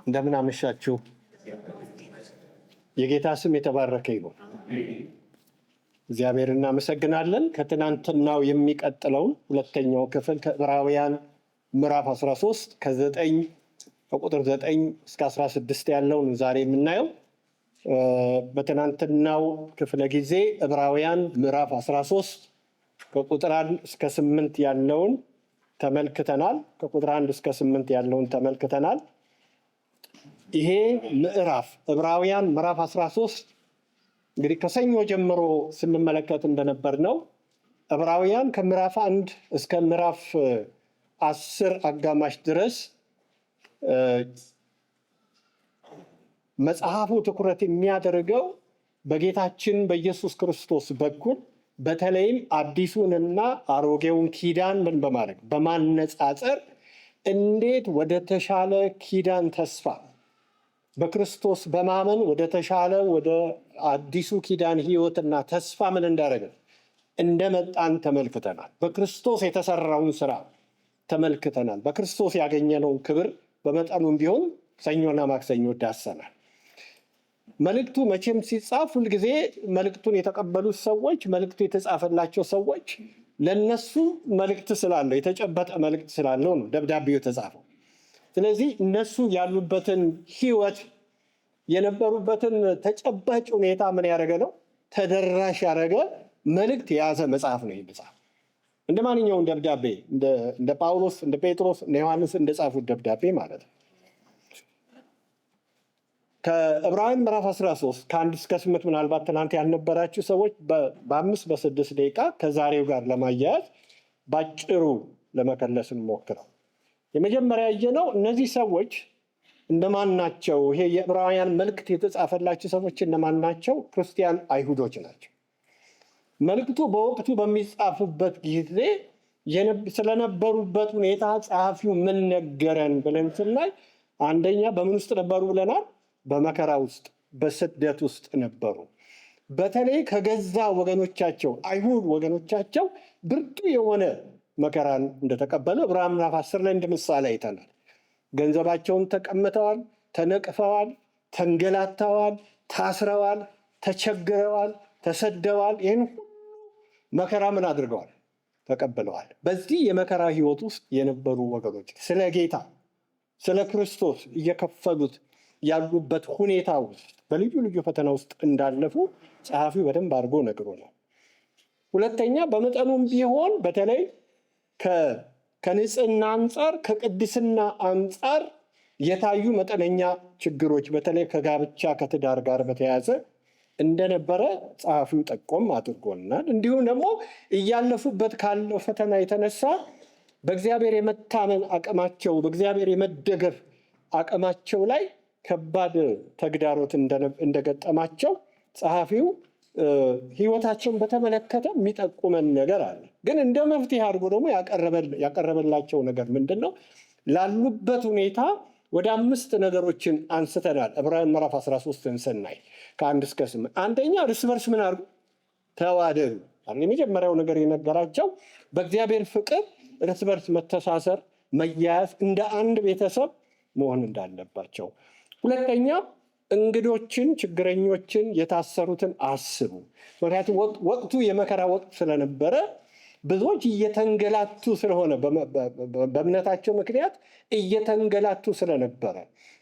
እንደምን አመሻችሁ። የጌታ ስም የተባረከ ይሁን። እግዚአብሔር እናመሰግናለን። ከትናንትናው የሚቀጥለውን ሁለተኛው ክፍል ከዕብራውያን ምዕራፍ 13 ከቁጥር 9 እስከ 16 ያለውን ዛሬ የምናየው። በትናንትናው ክፍለ ጊዜ ዕብራውያን ምዕራፍ 13 ከቁጥር 1 እስከ 8 ያለውን ተመልክተናል። ከቁጥር 1 እስከ 8 ያለውን ተመልክተናል። ይሄ ምዕራፍ ዕብራውያን ምዕራፍ 13 እንግዲህ ከሰኞ ጀምሮ ስንመለከት እንደነበር ነው። ዕብራውያን ከምዕራፍ 1 እስከ ምዕራፍ 10 አጋማሽ ድረስ መጽሐፉ ትኩረት የሚያደርገው በጌታችን በኢየሱስ ክርስቶስ በኩል በተለይም አዲሱንና አሮጌውን ኪዳን ምን በማድረግ በማነጻጸር እንዴት ወደ ተሻለ ኪዳን ተስፋ በክርስቶስ በማመን ወደ ተሻለ ወደ አዲሱ ኪዳን ሕይወትና ተስፋ ምን እንዳደረገ እንደመጣን ተመልክተናል። በክርስቶስ የተሰራውን ስራ ተመልክተናል። በክርስቶስ ያገኘነውን ክብር በመጠኑም ቢሆን ሰኞና ማክሰኞ ዳሰናል። መልእክቱ መቼም ሲጻፍ ሁልጊዜ መልእክቱን የተቀበሉት ሰዎች፣ መልእክቱ የተጻፈላቸው ሰዎች ለነሱ መልእክት ስላለው፣ የተጨበጠ መልእክት ስላለው ነው ደብዳቤው የተጻፈው። ስለዚህ እነሱ ያሉበትን ሕይወት፣ የነበሩበትን ተጨባጭ ሁኔታ ምን ያደረገ ነው? ተደራሽ ያደረገ መልእክት የያዘ መጽሐፍ ነው ይህ መጽሐፍ። እንደ ማንኛውም ደብዳቤ፣ እንደ ጳውሎስ፣ እንደ ጴጥሮስ፣ እንደ ዮሐንስ እንደጻፉት ደብዳቤ ማለት ነው። ከዕብራውያን ምዕራፍ 13 ከ1 እስከ 8 ምናልባት ትናንት ያልነበራችሁ ሰዎች በ5 በ6 ደቂቃ ከዛሬው ጋር ለማያያዝ ባጭሩ ለመከለስ እንሞክረው። የመጀመሪያ ያየነው እነዚህ ሰዎች እነማን ናቸው? ይሄ የዕብራውያን መልእክት የተጻፈላቸው ሰዎች እነማን ናቸው? ክርስቲያን አይሁዶች ናቸው። መልእክቱ በወቅቱ በሚጻፍበት ጊዜ ስለነበሩበት ሁኔታ ጸሐፊው ምን ነገረን ብለን ስናይ፣ አንደኛ በምን ውስጥ ነበሩ ብለናል? በመከራ ውስጥ፣ በስደት ውስጥ ነበሩ። በተለይ ከገዛ ወገኖቻቸው፣ አይሁድ ወገኖቻቸው ብርቱ የሆነ መከራን እንደተቀበሉ ዕብራውያን ምዕራፍ 10 ላይ እንደ ምሳሌ አይተናል። ገንዘባቸውን ተቀምተዋል፣ ተነቅፈዋል፣ ተንገላተዋል፣ ታስረዋል፣ ተቸግረዋል፣ ተሰደዋል። ይህን ሁሉ መከራ ምን አድርገዋል? ተቀብለዋል። በዚህ የመከራ ሕይወት ውስጥ የነበሩ ወገኖች ስለ ጌታ ስለ ክርስቶስ እየከፈሉት ያሉበት ሁኔታ ውስጥ በልዩ ልዩ ፈተና ውስጥ እንዳለፉ ጸሐፊው በደንብ አድርጎ ነግሮናል። ሁለተኛ በመጠኑም ቢሆን በተለይ ከንጽህና አንጻር፣ ከቅድስና አንጻር የታዩ መጠነኛ ችግሮች በተለይ ከጋብቻ ከትዳር ጋር በተያያዘ እንደነበረ ጸሐፊው ጠቆም አድርጎልናል። እንዲሁም ደግሞ እያለፉበት ካለው ፈተና የተነሳ በእግዚአብሔር የመታመን አቅማቸው፣ በእግዚአብሔር የመደገፍ አቅማቸው ላይ ከባድ ተግዳሮት እንደገጠማቸው ጸሐፊው ሕይወታቸውን በተመለከተ የሚጠቁመን ነገር አለ። ግን እንደ መፍትሄ አድርጎ ደግሞ ያቀረበላቸው ነገር ምንድን ነው? ላሉበት ሁኔታ ወደ አምስት ነገሮችን አንስተናል። ዕብራውያን ምዕራፍ 13ን ስናይ ከ1 እስከ 8፣ አንደኛ እርስ በርስ ምን አድርጉ? ተዋደዱ። የመጀመሪያው ነገር የነገራቸው በእግዚአብሔር ፍቅር እርስ በርስ መተሳሰር፣ መያያዝ፣ እንደ አንድ ቤተሰብ መሆን እንዳለባቸው። ሁለተኛ እንግዶችን፣ ችግረኞችን፣ የታሰሩትን አስቡ። ምክንያቱም ወቅቱ የመከራ ወቅት ስለነበረ፣ ብዙዎች እየተንገላቱ ስለሆነ፣ በእምነታቸው ምክንያት እየተንገላቱ ስለነበረ፣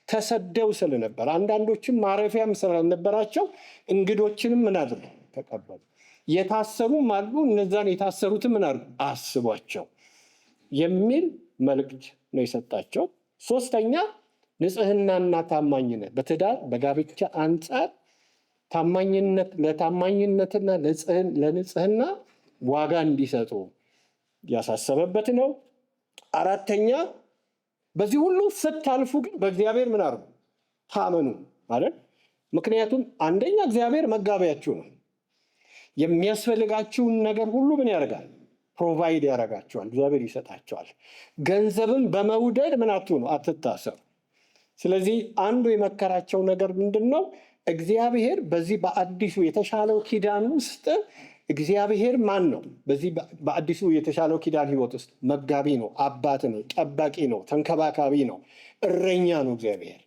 ተሰደው ስለነበረ፣ አንዳንዶችም ማረፊያም ስላልነበራቸው እንግዶችንም ምን አድርጉ? ተቀበሉ። የታሰሩም አሉ። እነዛን የታሰሩትን ምን አድርጉ? አስቧቸው የሚል መልእክት ነው የሰጣቸው። ሶስተኛ ንጽህናና ታማኝነት፣ በትዳር በጋብቻ አንጻር ታማኝነት፣ ለታማኝነትና ለንጽህና ዋጋ እንዲሰጡ ያሳሰበበት ነው። አራተኛ በዚህ ሁሉ ስታልፉ ግን በእግዚአብሔር ምን አድርጉ? ታመኑ ማለት፣ ምክንያቱም አንደኛ እግዚአብሔር መጋቢያችሁ ነው። የሚያስፈልጋችሁን ነገር ሁሉ ምን ያደርጋል? Provide ያደርጋችኋል። እግዚአብሔር ይሰጣችኋል። ገንዘብን በመውደድ ምን አትሁኑ? አትታሰሩ። ስለዚህ አንዱ የመከራቸው ነገር ምንድን ነው? እግዚአብሔር በዚህ በአዲሱ የተሻለው ኪዳን ውስጥ እግዚአብሔር ማን ነው? በዚህ በአዲሱ የተሻለው ኪዳን ህይወት ውስጥ መጋቢ ነው፣ አባት ነው፣ ጠባቂ ነው፣ ተንከባካቢ ነው፣ እረኛ ነው እግዚአብሔር።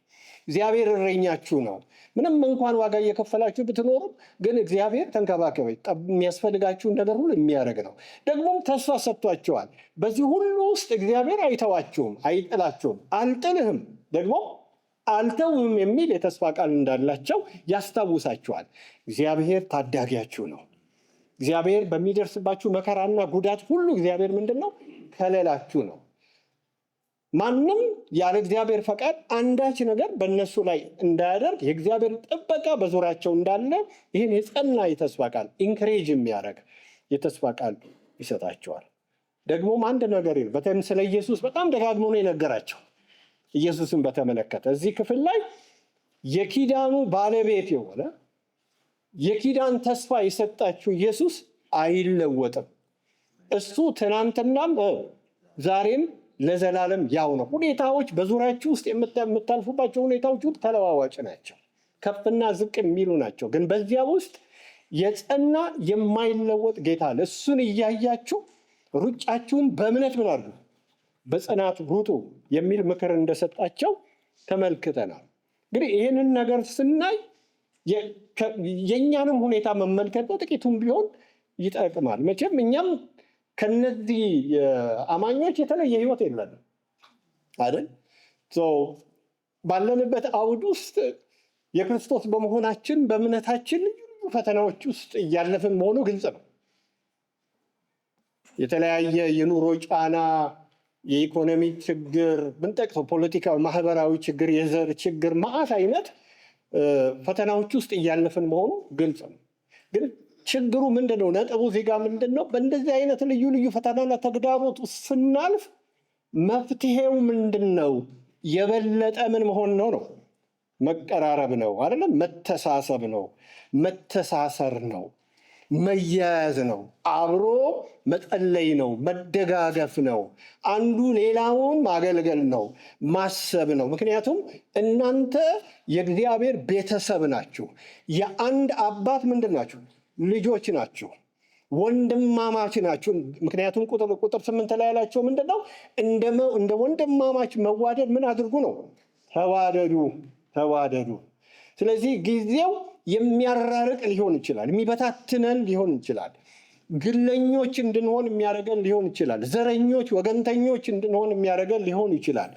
እግዚአብሔር እረኛችሁ ነው። ምንም እንኳን ዋጋ እየከፈላችሁ ብትኖሩም ግን እግዚአብሔር ተንከባከበ፣ የሚያስፈልጋችሁን ነገር ሁሉ የሚያደርግ ነው። ደግሞም ተስፋ ሰጥቷቸዋል። በዚህ ሁሉ ውስጥ እግዚአብሔር አይተዋችሁም፣ አይጥላችሁም፣ አልጥልህም ደግሞ አልተውም የሚል የተስፋ ቃል እንዳላቸው ያስታውሳቸዋል። እግዚአብሔር ታዳጊያችሁ ነው። እግዚአብሔር በሚደርስባችሁ መከራና ጉዳት ሁሉ እግዚአብሔር ምንድን ነው? ከለላችሁ ነው። ማንም ያለ እግዚአብሔር ፈቃድ አንዳች ነገር በእነሱ ላይ እንዳያደርግ የእግዚአብሔር ጥበቃ በዙሪያቸው እንዳለ ይህን የጸና የተስፋ ቃል፣ encourage የሚያደርግ የተስፋ ቃል ይሰጣቸዋል። ደግሞም አንድ ነገር ይል በተለይም ስለ ኢየሱስ በጣም ደጋግሞ ነው የነገራቸው። ኢየሱስን በተመለከተ እዚህ ክፍል ላይ የኪዳኑ ባለቤት የሆነ፣ የኪዳን ተስፋ የሰጣችሁ ኢየሱስ አይለወጥም። እሱ ትናንትናም ዛሬም ለዘላለም ያው ነው። ሁኔታዎች፣ በዙሪያችሁ ውስጥ የምታልፉባቸው ሁኔታዎች ሁሉ ተለዋዋጭ ናቸው፣ ከፍና ዝቅ የሚሉ ናቸው። ግን በዚያ ውስጥ የጸና የማይለወጥ ጌታ አለ። እሱን እያያችሁ ሩጫችሁን በእምነት ምን አድርጉ፣ በጽናት ሩጡ የሚል ምክር እንደሰጣቸው ተመልክተናል። እንግዲህ ይህንን ነገር ስናይ የእኛንም ሁኔታ መመልከት በጥቂቱም ቢሆን ይጠቅማል። መቼም እኛም ከነዚህ አማኞች የተለየ ህይወት የለንም አይደል? ባለንበት አውድ ውስጥ የክርስቶስ በመሆናችን በእምነታችን ልዩ ልዩ ፈተናዎች ውስጥ እያለፍን መሆኑ ግልጽ ነው። የተለያየ የኑሮ ጫና፣ የኢኮኖሚ ችግር ብንጠቅሰው፣ ፖለቲካዊ፣ ማህበራዊ ችግር፣ የዘር ችግር፣ መዓት አይነት ፈተናዎች ውስጥ እያለፍን መሆኑ ግልጽ ነው። ግን ችግሩ ምንድን ነው? ነጥቡ እዚህ ጋር ምንድን ነው? በእንደዚህ አይነት ልዩ ልዩ ፈተናና ተግዳሮት ውስጥ ስናልፍ መፍትሄው ምንድን ነው? የበለጠ ምን መሆን ነው? መቀራረብ ነው አይደለም? መተሳሰብ ነው፣ መተሳሰር ነው፣ መያያዝ ነው፣ አብሮ መጸለይ ነው፣ መደጋገፍ ነው፣ አንዱ ሌላውን ማገልገል ነው፣ ማሰብ ነው። ምክንያቱም እናንተ የእግዚአብሔር ቤተሰብ ናችሁ። የአንድ አባት ምንድን ናችሁ? ልጆች ናችሁ። ወንድማማች ናችሁ። ምክንያቱም ቁጥር 8 ላይ ያላቸው ምንድን ነው? እንደ ወንድማማች መዋደድ ምን አድርጉ ነው? ተዋደዱ፣ ተዋደዱ። ስለዚህ ጊዜው የሚያራርቅ ሊሆን ይችላል፣ የሚበታትነን ሊሆን ይችላል፣ ግለኞች እንድንሆን የሚያደርገን ሊሆን ይችላል፣ ዘረኞች፣ ወገንተኞች እንድንሆን የሚያደርገን ሊሆን ይችላል፣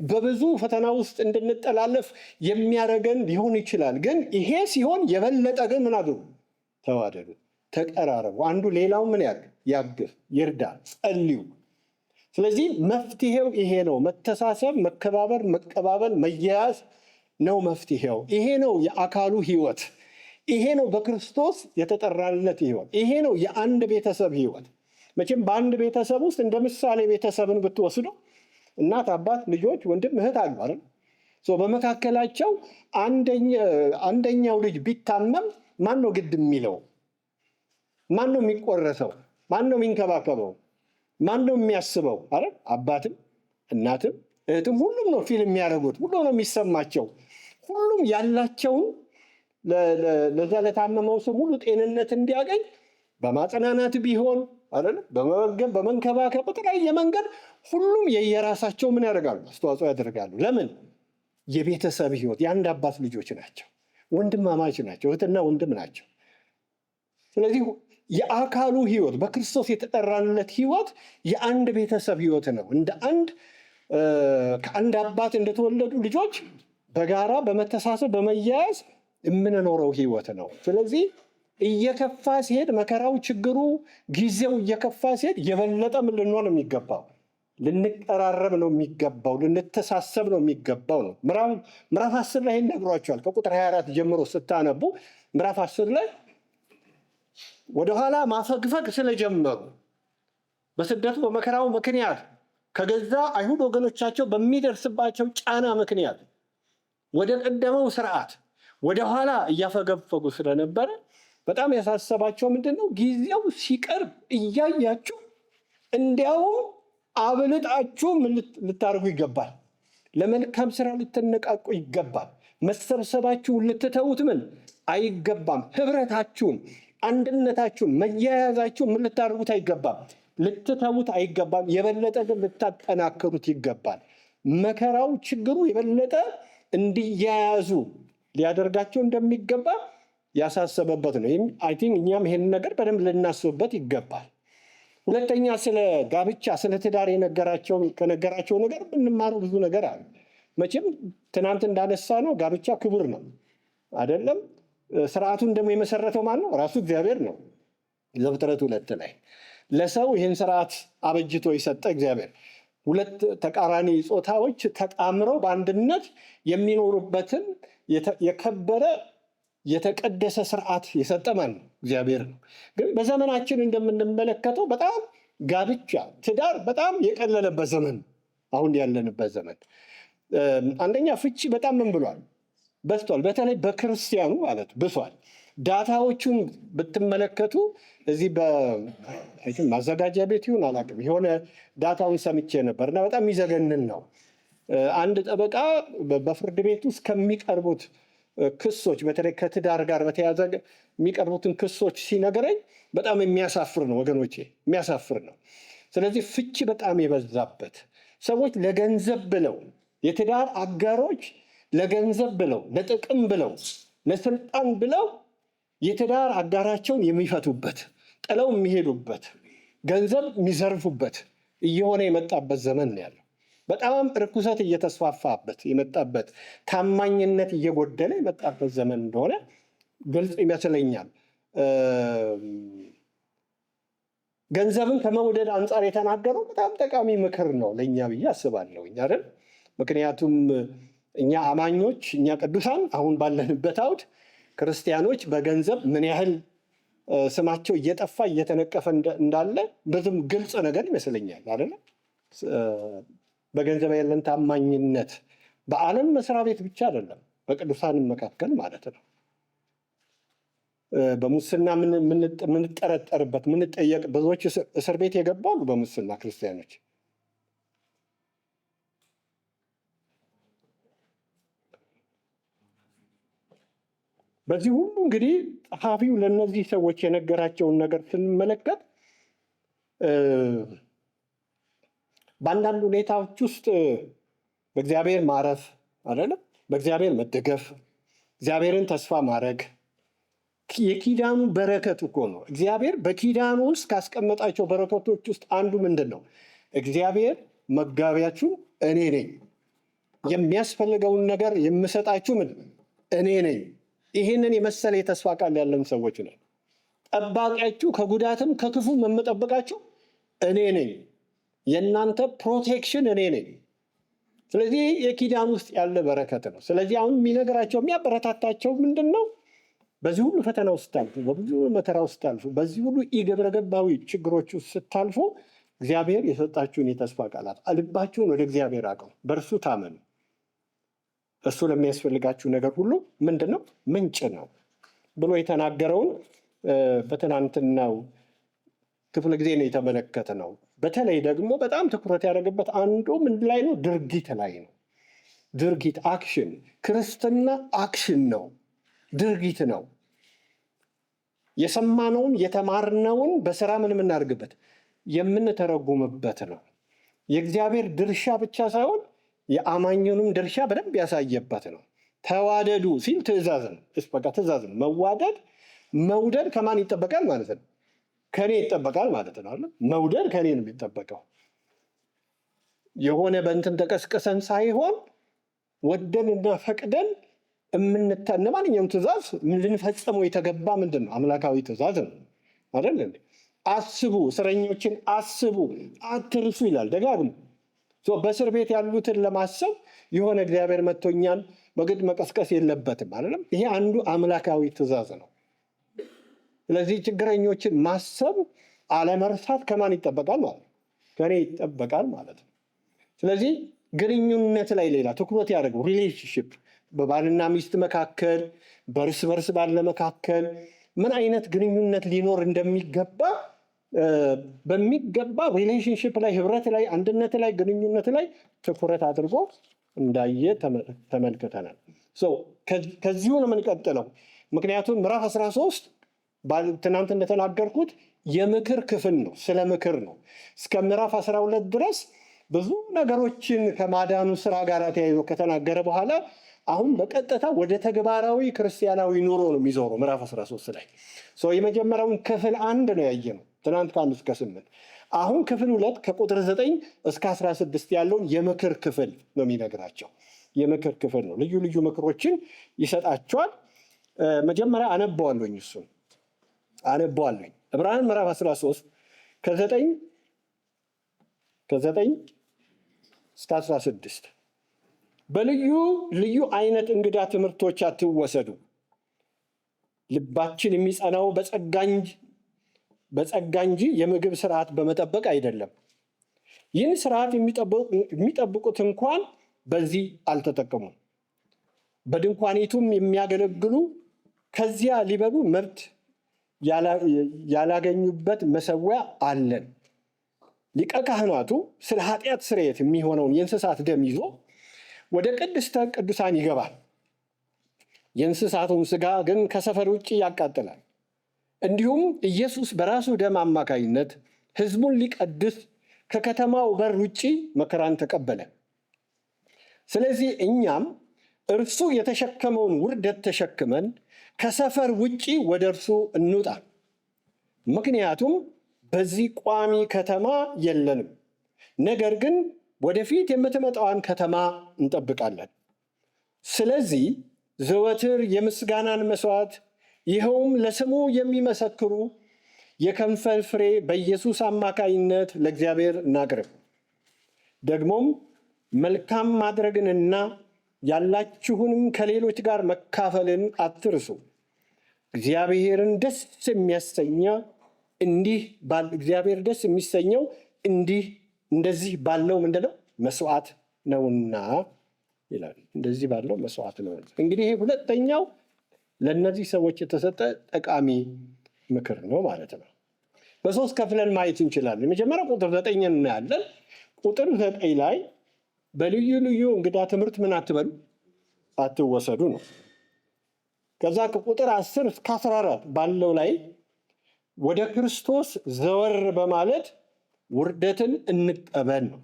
በብዙ ፈተና ውስጥ እንድንጠላለፍ የሚያደርገን ሊሆን ይችላል። ግን ይሄ ሲሆን የበለጠ ግን ምን አድርጉ? ተዋደዱ፣ ተቀራረቡ። አንዱ ሌላው ምን ያድርግ? ያግዝ፣ ይርዳ፣ ጸልዩ። ስለዚህ መፍትሄው ይሄ ነው። መተሳሰብ፣ መከባበር፣ መቀባበል፣ መያያዝ ነው መፍትሄው። ይሄ ነው የአካሉ ህይወት። ይሄ ነው በክርስቶስ የተጠራንለት ህይወት። ይሄ ነው የአንድ ቤተሰብ ህይወት። መቼም በአንድ ቤተሰብ ውስጥ እንደ ምሳሌ ቤተሰብን ብትወስዱ እናት፣ አባት፣ ልጆች፣ ወንድም፣ እህት አሉ አይደል? በመካከላቸው አንደኛው ልጅ ቢታመም ማን ነው ግድ የሚለው? ማን ነው የሚቆረሰው? ማን ነው የሚንከባከበው? ማን ነው የሚያስበው? አይደል? አባትም እናትም እህትም ሁሉም ነው feel የሚያደርጉት፣ ሁሉም ነው የሚሰማቸው። ሁሉም ያላቸውን ለዛ ለታመመው ሰው ሙሉ ጤንነት እንዲያገኝ በማጽናናት ቢሆን አይደል፣ በመመገብ፣ በመንከባከብ፣ በተለያየ መንገድ ሁሉም የየራሳቸው ምን ያደርጋሉ? አስተዋጽኦ ያደርጋሉ። ለምን? የቤተሰብ ህይወት፣ የአንድ አባት ልጆች ናቸው፣ ወንድማማች ናቸው፣ እህትና ወንድም ናቸው። ስለዚህ የአካሉ ህይወት፣ በክርስቶስ የተጠራንለት ህይወት የአንድ ቤተሰብ ህይወት ነው። እንደ አንድ ከአንድ አባት እንደተወለዱ ልጆች በጋራ በመተሳሰብ በመያያዝ የምንኖረው ህይወት ነው። ስለዚህ እየከፋ ሲሄድ መከራው፣ ችግሩ፣ ጊዜው እየከፋ ሲሄድ የበለጠ ምን ልንሆን ነው የሚገባው? ልንቀራረብ ነው የሚገባው፣ ልንተሳሰብ ነው የሚገባው ነው። ምዕራፍ 10 ላይ ይሄን ነግሯቸዋል። ከቁጥር 24 ጀምሮ ስታነቡ ምዕራፍ 10 ላይ ወደኋላ ማፈግፈግ ስለጀመሩ፣ በስደቱ በመከራው ምክንያት ከገዛ አይሁድ ወገኖቻቸው በሚደርስባቸው ጫና ምክንያት ወደ ቀደመው ስርዓት ወደኋላ እያፈገፈጉ ስለነበረ በጣም ያሳሰባቸው ምንድን ነው? ጊዜው ሲቀርብ እያያችሁ እንዲያውም አብልጣችሁ ምን ልታደርጉ ይገባል? ለመልካም ስራ ልትነቃቁ ይገባል። መሰብሰባችሁን ልትተዉት ምን አይገባም። ህብረታችሁን፣ አንድነታችሁን፣ መያያዛችሁን ምን ልታደርጉት አይገባም? ልትተዉት አይገባም። የበለጠ ግን ልታጠናክሩት ይገባል። መከራው፣ ችግሩ የበለጠ እንዲያያዙ ሊያደርጋቸው እንደሚገባ ያሳሰበበት ነው። I think እኛም ይሄን ነገር በደንብ ልናስብበት ይገባል። ሁለተኛ ስለ ጋብቻ፣ ስለ ትዳር ከነገራቸው ነገር የምንማረው ብዙ ነገር አለ። መቼም ትናንት እንዳነሳነው ጋብቻ ክቡር ነው አይደለም? ስርዓቱን ደግሞ የመሰረተው ማን ነው? ራሱ እግዚአብሔር ነው። ዘፍጥረት 2 ላይ ለሰው ይህን ስርዓት አበጅቶ የሰጠ እግዚአብሔር፣ ሁለት ተቃራኒ ጾታዎች ተጣምረው በአንድነት የሚኖሩበትን የከበረ የተቀደሰ ስርዓት የሰጠ ማን ነው? እግዚአብሔር ነው። ግን በዘመናችን እንደምንመለከተው በጣም ጋብቻ፣ ትዳር በጣም የቀለለበት ዘመን አሁን ያለንበት ዘመን። አንደኛ ፍቺ በጣም ምን ብሏል? በዝቷል። በተለይ በክርስቲያኑ ማለት ብሷል። Data ዎቹን ብትመለከቱ እዚህ በማዘጋጃ ቤት ይሁን አላውቅም፣ የሆነ data ውን ሰምቼ ነበር እና በጣም የሚዘገንን ነው። አንድ ጠበቃ በፍርድ ቤት ውስጥ ከሚቀርቡት ክሶች፣ በተለይ ከትዳር ጋር በተያያዘ የሚቀርቡትን ክሶች ሲነግረኝ በጣም የሚያሳፍር ነው ወገኖቼ፣ የሚያሳፍር ነው። ስለዚህ ፍቺ በጣም የበዛበት፣ ሰዎች ለገንዘብ ብለው፣ የትዳር አጋሮች ለገንዘብ ብለው፣ ለጥቅም ብለው፣ ለስልጣን ብለው የትዳር አጋራቸውን የሚፈቱበት፣ ጥለው የሚሄዱበት፣ ገንዘብ የሚዘርፉበት እየሆነ የመጣበት ዘመን ነው ያለው። በጣም ርኩሰት እየተስፋፋበት የመጣበት፣ ታማኝነት እየጎደለ የመጣበት ዘመን እንደሆነ ግልጽ ይመስለኛል። ገንዘብን ከመውደድ አንጻር የተናገረው በጣም ጠቃሚ ምክር ነው ለእኛ ብዬ አስባለሁኝ አይደል? ምክንያቱም እኛ አማኞች፣ እኛ ቅዱሳን፣ አሁን ባለንበት አውድ ክርስቲያኖች በገንዘብ ምን ያህል ስማቸው እየጠፋ እየተነቀፈ እንዳለ ብዙም ግልጽ ነገር ይመስለኛል አይደለ? በገንዘብ ያለን ታማኝነት በዓለም መስሪያ ቤት ብቻ አይደለም፣ በቅዱሳንም መካከል ማለት ነው። በሙስና የምንጠረጠርበት፣ የምንጠየቅ፣ ብዙዎች እስር ቤት የገቡ አሉ በሙስና ክርስቲያኖች። በዚህ ሁሉ እንግዲህ ጸሐፊው ለእነዚህ ሰዎች የነገራቸውን ነገር ስንመለከት በአንዳንድ ሁኔታዎች ውስጥ በእግዚአብሔር ማረፍ አይደለም፣ በእግዚአብሔር መደገፍ፣ እግዚአብሔርን ተስፋ ማድረግ የኪዳኑ በረከት እኮ ነው። እግዚአብሔር በኪዳኑ ውስጥ ካስቀመጣቸው በረከቶች ውስጥ አንዱ ምንድን ነው? እግዚአብሔር መጋቢያችሁ እኔ ነኝ፣ የሚያስፈልገውን ነገር የምሰጣችሁ ምን እኔ ነኝ። ይህንን የመሰለ የተስፋ ቃል ያለን ሰዎች ነን። ጠባቂያችሁ፣ ከጉዳትም ከክፉ የምጠብቃችሁ እኔ ነኝ። የእናንተ protection እኔ ነኝ። ስለዚህ የኪዳን ውስጥ ያለ በረከት ነው። ስለዚህ አሁን የሚነግራቸው፣ የሚያበረታታቸው ምንድን ነው? በዚህ ሁሉ ፈተና ውስጥ ስታልፉ፣ በብዙ መከራ ውስጥ ስታልፉ፣ በዚህ ሁሉ ኢግብረገባዊ ችግሮች ውስጥ ስታልፉ እግዚአብሔር የሰጣችሁን የተስፋ ቃላት ልባችሁን ወደ እግዚአብሔር አቅኑ፣ በእርሱ ታመኑ። እሱ ለሚያስፈልጋችሁ ነገር ሁሉ ምንድን ነው? ምንጭ ነው ብሎ የተናገረውን በትናንትናው ክፍለ ጊዜ ነው የተመለከትነው። በተለይ ደግሞ በጣም ትኩረት ያደረገበት አንዱ ምን ላይ ነው? ድርጊት ላይ ነው። ድርጊት፣ action። ክርስትና action ነው፣ ድርጊት ነው። የሰማነውን የተማርነውን በስራ ምን የምናደርግበት፣ የምንተረጉምበት ነው። የእግዚአብሔር ድርሻ ብቻ ሳይሆን የአማኙንም ድርሻ በደንብ ያሳየበት ነው። ተዋደዱ ሲል ትእዛዝ ነው። በቃ ትእዛዝ ነው። መዋደድ፣ መውደድ ከማን ይጠበቃል ማለት ነው? ከኔ ይጠበቃል ማለት ነው አይደል? መውደድ ከኔ ነው የሚጠበቀው። የሆነ በእንትን ተቀስቅሰን ሳይሆን ወደን እና ፈቅደን ማንኛውም ትእዛዝ ልንፈጽመው የተገባ ምንድን ነው? አምላካዊ ትእዛዝ ነው አይደል እንዴ? አስቡ፣ እስረኞችን አስቡ፣ አትርሱ ይላል ደጋግሞ። በእስር ቤት ያሉትን ለማሰብ የሆነ እግዚአብሔር መጥቶኛል በግድ መቀስቀስ የለበትም አይደለም። ይሄ አንዱ አምላካዊ ትእዛዝ ነው። ስለዚህ ችግረኞችን ማሰብ፣ አለመርሳት ከማን ይጠበቃል ማለት ነው? ከኔ ይጠበቃል ማለት ነው። ስለዚህ ግንኙነት ላይ ሌላ ትኩረት ያደርገው relationship፣ በባልና ሚስት መካከል፣ በእርስ በርስ ባለ መካከል ምን አይነት ግንኙነት ሊኖር እንደሚገባ በሚገባ relationship ላይ፣ ህብረት ላይ፣ አንድነት ላይ፣ ግንኙነት ላይ ትኩረት አድርጎ እንዳየ ተመልክተናል። ከዚሁ ነው የምንቀጥለው። ምክንያቱም ምዕራፍ 13 ትናንት እንደተናገርኩት የምክር ክፍል ነው፣ ስለ ምክር ነው። እስከ ምዕራፍ 12 ድረስ ብዙ ነገሮችን ከማዳኑ ስራ ጋር ተያይዞ ከተናገረ በኋላ አሁን በቀጥታ ወደ ተግባራዊ ክርስቲያናዊ ኑሮ ነው የሚዞረው። ምዕራፍ 13 ላይ የመጀመሪያውን ክፍል 1 ነው ያየነው ትናንት ከ1 እስከ 8። አሁን ክፍል 2 ከቁጥር 9 እስከ 16 ያለውን የምክር ክፍል ነው የሚነግራቸው። የምክር ክፍል ነው። ልዩ ልዩ ምክሮችን ይሰጣቸዋል። መጀመሪያ አነበዋለሁኝ፣ እሱን አነበዋለሁኝ። ዕብራውያን ምዕራፍ 13 ከ9 እስከ 16። በልዩ ልዩ አይነት እንግዳ ትምህርቶች አትወሰዱ። ልባችን የሚጸናው በጸጋ እንጂ የምግብ ስርዓት በመጠበቅ አይደለም። ይህን ስርዓት የሚጠብቁት እንኳን በዚህ አልተጠቀሙም። በድንኳኒቱም የሚያገለግሉ ከዚያ ሊበሉ መብት ያላገኙበት መሰዊያ አለን። ሊቀ ካህናቱ ስለ ኃጢአት ስርየት የሚሆነውን የእንስሳት ደም ይዞ ወደ ቅድስተ ቅዱሳን ይገባል። የእንስሳቱን ስጋ ግን ከሰፈር ውጭ ያቃጥላል። እንዲሁም ኢየሱስ በራሱ ደም አማካይነት ሕዝቡን ሊቀድስ ከከተማው በር ውጭ መከራን ተቀበለ። ስለዚህ እኛም እርሱ የተሸከመውን ውርደት ተሸክመን ከሰፈር ውጭ ወደ እርሱ እንውጣ። ምክንያቱም በዚህ ቋሚ ከተማ የለንም፣ ነገር ግን ወደፊት የምትመጣዋን ከተማ እንጠብቃለን። ስለዚህ ዘወትር የምስጋናን መስዋዕት፣ ይኸውም ለስሙ የሚመሰክሩ የከንፈር ፍሬ፣ በኢየሱስ አማካይነት ለእግዚአብሔር እናቅርብ። ደግሞም መልካም ማድረግንና ያላችሁንም ከሌሎች ጋር መካፈልን አትርሱ። እግዚአብሔርን ደስ የሚያሰኛ እንዲህ እግዚአብሔር ደስ የሚሰኘው እንዲህ እንደዚህ ባለው ምንድነው መስዋዕት ነውና ይላል። እንደዚህ ባለው መስዋዕት ነው። እንግዲህ ይሄ ሁለተኛው ለእነዚህ ሰዎች የተሰጠ ጠቃሚ ምክር ነው ማለት ነው። በሶስት ከፍለን ማየት እንችላለን። የመጀመሪያው ቁጥር 9 እናያለን። ቁጥር 9 ላይ በልዩ ልዩ እንግዳ ትምህርት ምን አትበሉ፣ አትወሰዱ ነው። ከዛ ከቁጥር 10 እስከ 14 ባለው ላይ ወደ ክርስቶስ ዘወር በማለት ውርደትን እንቀበል ነው።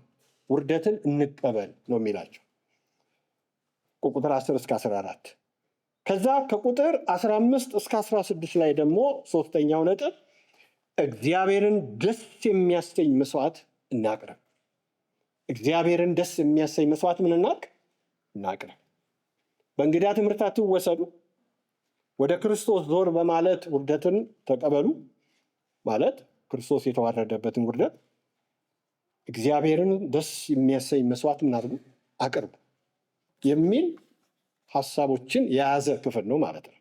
ውርደትን እንቀበል ነው የሚላቸው ከቁጥር 10 እስከ 14። ከዛ ከቁጥር 15 እስከ 16 ላይ ደግሞ ሶስተኛው ነጥብ እግዚአብሔርን ደስ የሚያሰኝ መስዋዕት እናቅርብ። እግዚአብሔርን ደስ የሚያሰኝ መስዋዕት ምን እናድርግ? እናቅርብ። በእንግዳ ትምህርት አትወሰዱ። ወደ ክርስቶስ ዞር በማለት ውርደትን ተቀበሉ፣ ማለት ክርስቶስ የተዋረደበትን ውርደት። እግዚአብሔርን ደስ የሚያሰኝ መስዋዕት ምን አድርጉ? አቅርቡ የሚል ሀሳቦችን የያዘ ክፍል ነው ማለት ነው።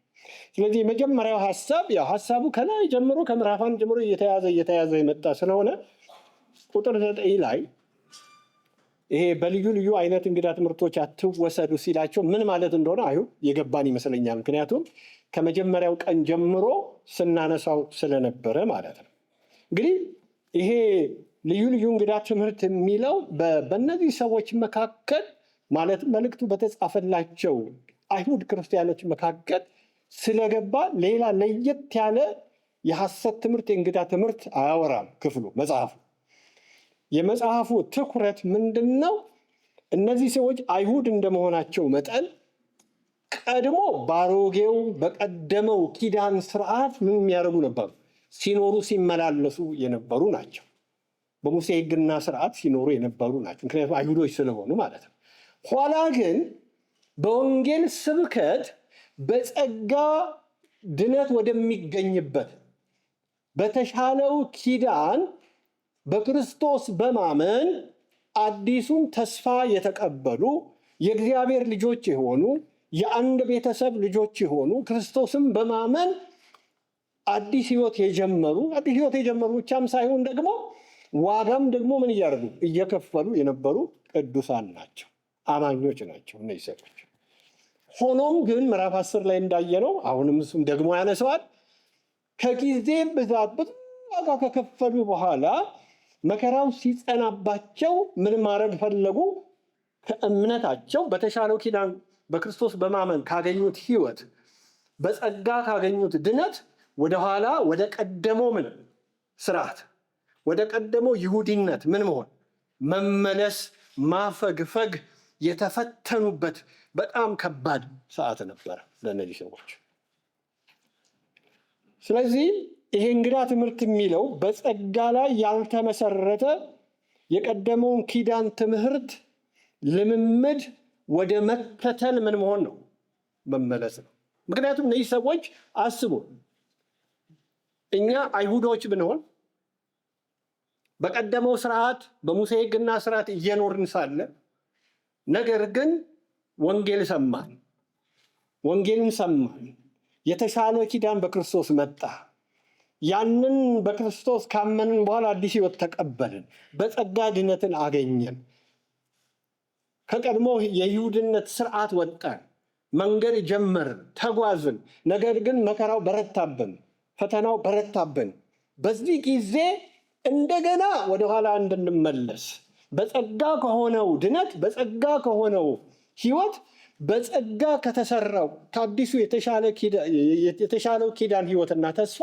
ስለዚህ የመጀመሪያው ሀሳብ፣ ያው ሀሳቡ ከላይ ጀምሮ ከምዕራፍ 1 ጀምሮ እየተያዘ እየተያዘ የመጣ ስለሆነ፣ ቁጥር 9 ላይ ይሄ በልዩ ልዩ አይነት እንግዳ ትምህርቶች አትወሰዱ ሲላቸው ምን ማለት እንደሆነ አዩ የገባን ይመስለኛል። ምክንያቱም ከመጀመሪያው ቀን ጀምሮ ስናነሳው ስለነበረ ማለት ነው። እንግዲህ ይሄ ልዩ ልዩ እንግዳ ትምህርት የሚለው በእነዚህ ሰዎች መካከል፣ ማለትም መልእክቱ በተጻፈላቸው አይሁድ ክርስቲያኖች መካከል ስለገባ ሌላ ለየት ያለ የሐሰት ትምህርት፣ የእንግዳ ትምህርት አያወራም ክፍሉ መጽሐፉ። የመጽሐፉ ትኩረት ምንድን ነው? እነዚህ ሰዎች አይሁድ እንደመሆናቸው መጠን ቀድሞ ባሮጌው በቀደመው ኪዳን ስርዓት ምን የሚያደርጉ ነበሩ? ሲኖሩ ሲመላለሱ የነበሩ ናቸው። በሙሴ ሕግና ስርዓት ሲኖሩ የነበሩ ናቸው። ምክንያቱም አይሁዶች ስለሆኑ ማለት ነው። ኋላ ግን በወንጌል ስብከት በጸጋ ድነት ወደሚገኝበት በተሻለው ኪዳን በክርስቶስ በማመን አዲሱን ተስፋ የተቀበሉ፣ የእግዚአብሔር ልጆች የሆኑ፣ የአንድ ቤተሰብ ልጆች የሆኑ፣ ክርስቶስን በማመን አዲስ ሕይወት የጀመሩ፣ አዲስ ሕይወት የጀመሩ ብቻም ሳይሆን ደግሞ ዋጋም ደግሞ ምን እያደረጉ እየከፈሉ የነበሩ ቅዱሳን ናቸው፣ አማኞች ናቸው እነዚህ ሰዎች። ሆኖም ግን ምዕራፍ 10 ላይ እንዳየነው፣ አሁንም እሱም ደግሞ ያነሰዋል። ከጊዜ ብዛት ብዙ ዋጋ ከከፈሉ በኋላ መከራው ሲጸናባቸው ምን ማድረግ ፈለጉ? ከእምነታቸው፣ በተሻለው ኪዳን በክርስቶስ በማመን ካገኙት ሕይወት፣ በጸጋ ካገኙት ድነት ወደኋላ ወደ ቀደመው ምን ስርዓት፣ ወደ ቀደመው ይሁዲነት ምን መሆን፣ መመለስ፣ ማፈግፈግ የተፈተኑበት በጣም ከባድ ሰዓት ነበረ ለእነዚህ ሰዎች። ስለዚህ ይሄ እንግዳ ትምህርት የሚለው በጸጋ ላይ ያልተመሰረተ የቀደመውን ኪዳን ትምህርት ልምምድ ወደ መከተል ምን መሆን ነው? መመለስ ነው። ምክንያቱም እነዚህ ሰዎች አስቡ፣ እኛ አይሁዶች ብንሆን በቀደመው ስርዓት በሙሴ ሕግና ስርዓት እየኖርን ሳለ ነገር ግን ወንጌል ሰማን፣ ወንጌልን ሰማን፣ የተሻለ ኪዳን በክርስቶስ መጣ። ያንን በክርስቶስ ካመንን በኋላ አዲስ ሕይወት ተቀበልን፣ በጸጋ ድነትን አገኘን። ከቀድሞ የይሁድነት ስርዓት ወጣን፣ መንገድ ጀመርን፣ ተጓዝን። ነገር ግን መከራው በረታብን፣ ፈተናው በረታብን። በዚህ ጊዜ እንደገና ወደኋላ እንድንመለስ በጸጋ ከሆነው ድነት፣ በጸጋ ከሆነው ሕይወት፣ በጸጋ ከተሰራው ከአዲሱ የተሻለው ኪዳን ሕይወትና ተስፋ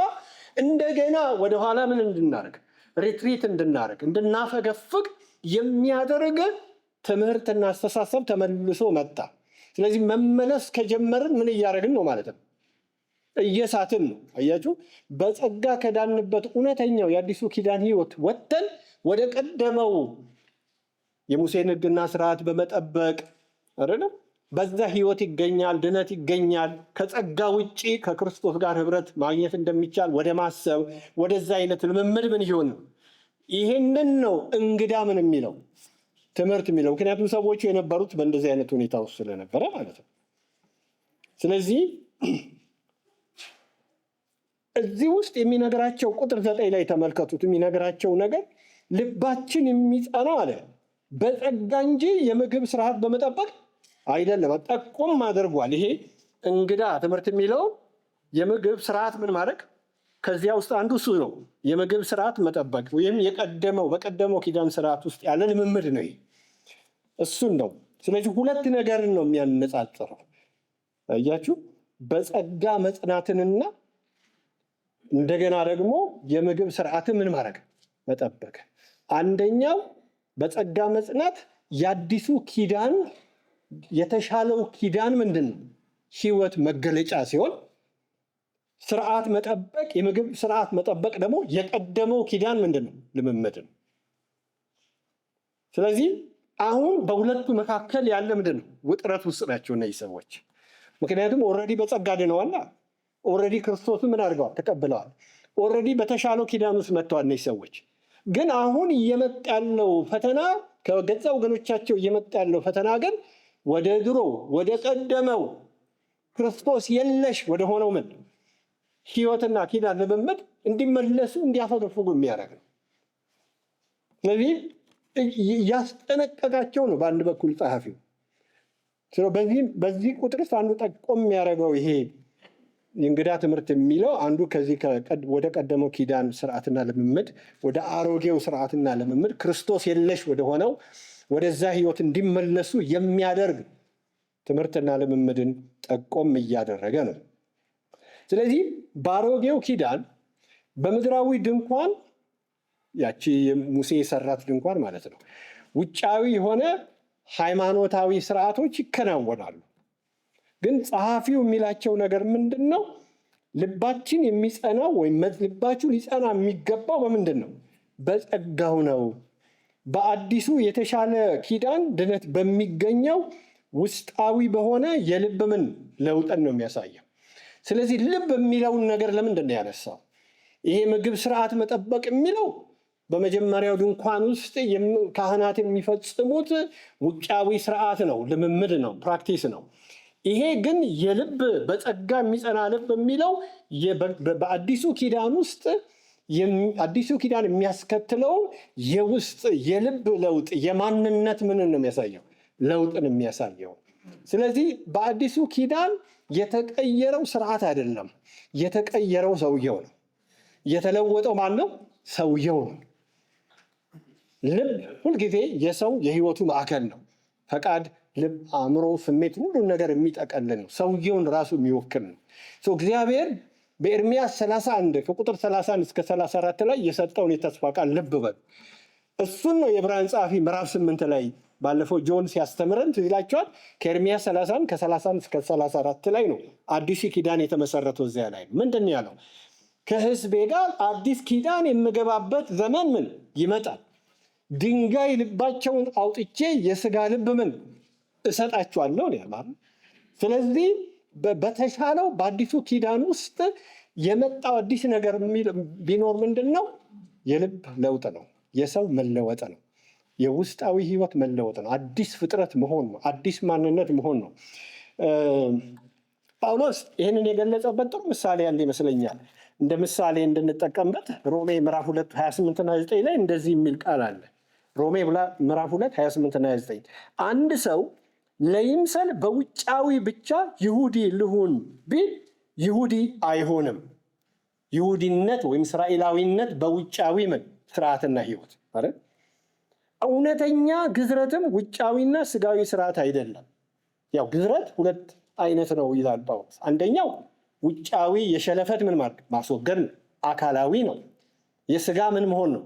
እንደገና ወደኋላ ምን እንድናደርግ፣ retreat እንድናደርግ፣ እንድናፈገፍግ የሚያደርግ ትምህርትና አስተሳሰብ ተመልሶ መጣ። ስለዚህ መመለስ ከጀመርን ምን እያደረግን ነው ማለት ነው? እየሳትን ነው። አያችሁ፣ በጸጋ ከዳንበት እውነተኛው የአዲሱ ኪዳን ሕይወት ወጥተን ወደ ቀደመው የሙሴን ሕግና ስርዓት በመጠበቅ አይደለም፣ በዛ ሕይወት ይገኛል፣ ድነት ይገኛል። ከጸጋ ውጪ ከክርስቶስ ጋር ህብረት ማግኘት እንደሚቻል ወደ ማሰብ፣ ወደዛ አይነት ልምምድ ምን ይሆን ነው። ይሄንን ነው እንግዳ ምን የሚለው ትምህርት የሚለው። ምክንያቱም ሰዎቹ የነበሩት በእንደዚህ አይነት ሁኔታ ውስጥ ስለነበረ ማለት ነው። ስለዚህ እዚህ ውስጥ የሚነግራቸው ቁጥር 9 ላይ ተመልከቱት። የሚነግራቸው ነገር ልባችን የሚጸናው አለ በጸጋ እንጂ የምግብ ስርዓት በመጠበቅ አይደለም። ጠቁም አድርጓል። ይሄ እንግዳ ትምህርት የሚለው የምግብ ስርዓት ምን ማድረግ ከዚያ ውስጥ አንዱ እሱ ነው። የምግብ ስርዓት መጠበቅ ወይም የቀደመው በቀደመው ኪዳን ስርዓት ውስጥ ያለ ልምምድ ነው። ይሄ እሱን ነው። ስለዚህ ሁለት ነገርን ነው የሚያነጻጽረው። አያችሁ፣ በጸጋ መጽናትንና እንደገና ደግሞ የምግብ ስርዓትን ምን ማድረግ መጠበቅ። አንደኛው በጸጋ መጽናት የአዲሱ ኪዳን የተሻለው ኪዳን ምንድን ነው? ሕይወት መገለጫ ሲሆን፣ ስርዓት መጠበቅ የምግብ ስርዓት መጠበቅ ደግሞ የቀደመው ኪዳን ምንድን ነው? ልምምድ ነው። ስለዚህ አሁን በሁለቱ መካከል ያለ ምንድን ነው? ውጥረት ውስጥ ናቸው እነዚህ ሰዎች። ምክንያቱም already በጸጋ ድነዋላ። Already ክርስቶስን ምን አድርገዋል? ተቀብለዋል። Already በተሻለው ኪዳን ውስጥ መጥተዋል እነዚህ ሰዎች። ግን አሁን እየመጣ ያለው ፈተና፣ ከገዛ ወገኖቻቸው እየመጣ ያለው ፈተና ግን ወደ ድሮ ወደ ቀደመው ክርስቶስ የለሽ ወደ ሆነው ምን ሕይወትና ኪዳን ልምምድ እንዲመለሱ እንዲያፈገፍጉ የሚያደርግ ነው። ስለዚህ እያስጠነቀቃቸው ነው በአንድ በኩል ጸሐፊው። በዚህ ቁጥር ውስጥ አንዱ ጠቆም የሚያደርገው ይሄ የእንግዳ ትምህርት የሚለው አንዱ ከዚህ ወደ ቀደመው ኪዳን ስርዓትና ልምምድ፣ ወደ አሮጌው ስርዓትና ልምምድ፣ ክርስቶስ የለሽ ወደሆነው ወደዛ ሕይወት እንዲመለሱ የሚያደርግ ትምህርትና ልምምድን ጠቆም እያደረገ ነው። ስለዚህ በአሮጌው ኪዳን በምድራዊ ድንኳን፣ ያቺ ሙሴ የሰራት ድንኳን ማለት ነው፣ ውጫዊ የሆነ ሃይማኖታዊ ስርዓቶች ይከናወናሉ። ግን ጸሐፊው የሚላቸው ነገር ምንድን ነው? ልባችን የሚጸናው ወይም ልባችሁ ሊጸና የሚገባው በምንድን ነው? በጸጋው ነው። በአዲሱ የተሻለ ኪዳን ድነት በሚገኘው ውስጣዊ በሆነ የልብ ምን ለውጥን ነው የሚያሳየው። ስለዚህ ልብ የሚለውን ነገር ለምንድን ነው ያነሳው? ይሄ ምግብ ስርዓት መጠበቅ የሚለው በመጀመሪያው ድንኳን ውስጥ ካህናት የሚፈጽሙት ውጫዊ ስርዓት ነው፣ ልምምድ ነው፣ practice ነው። ይሄ ግን የልብ በጸጋ የሚጸና ልብ የሚለው በአዲሱ ኪዳን ውስጥ አዲሱ ኪዳን የሚያስከትለው የውስጥ የልብ ለውጥ የማንነት ምንን ነው የሚያሳየው? ለውጥን የሚያሳየው። ስለዚህ በአዲሱ ኪዳን የተቀየረው ስርዓት አይደለም፣ የተቀየረው ሰውየው ነው። የተለወጠው ማን ነው? ሰውየው ነው። ልብ ሁልጊዜ የሰው የህይወቱ ማዕከል ነው። ፈቃድ፣ ልብ፣ አእምሮ፣ ስሜት ሁሉን ነገር የሚጠቀልል ነው። ሰውየውን ራሱ የሚወክል ነው። እግዚአብሔር በኤርሚያስ 31 ከቁጥር 31 እስከ 34 ላይ የሰጠውን የተስፋ ቃል ልብ በሉ። እሱን ነው የዕብራውያን ጸሐፊ ምዕራፍ 8 ላይ ባለፈው ጆን ሲያስተምረን ትዝ ይላችኋል። ከኤርምያስ 31 ከ31 እስከ 34 ላይ ነው አዲሱ ኪዳን የተመሰረተው። እዚያ ላይ ነው። ምንድን ነው ያለው? ከሕዝቤ ጋር አዲስ ኪዳን የምገባበት ዘመን ምን ይመጣል፣ ድንጋይ ልባቸውን አውጥቼ የስጋ ልብ ምን እሰጣቸዋለሁ ነው ያለው። ስለዚህ በተሻለው በአዲሱ ኪዳን ውስጥ የመጣው አዲስ ነገር ቢኖር ምንድን ነው? የልብ ለውጥ ነው። የሰው መለወጥ ነው። የውስጣዊ ህይወት መለወጥ ነው። አዲስ ፍጥረት መሆን ነው። አዲስ ማንነት መሆን ነው። ጳውሎስ ይህንን የገለጸበት ጥሩ ምሳሌ ያለ ይመስለኛል። እንደ ምሳሌ እንድንጠቀምበት ሮሜ ምዕራፍ 2 28 እና 29 ላይ እንደዚህ የሚል ቃል አለ። ሮሜ ምዕራፍ 2 28 እና 29፣ አንድ ሰው ለይምሰል በውጫዊ ብቻ ይሁዲ ልሁን ቢል ይሁዲ አይሆንም። ይሁዲነት ወይም እስራኤላዊነት በውጫዊ ምን ስርዓትና ህይወት አይደል? እውነተኛ ግዝረትም ውጫዊና ስጋዊ ስርዓት አይደለም። ያው ግዝረት ሁለት አይነት ነው ይላል ጳውሎስ። አንደኛው ውጫዊ የሸለፈት ምን ማድረግ ማስወገድ ነው፣ አካላዊ ነው። የስጋ ምን መሆን ነው?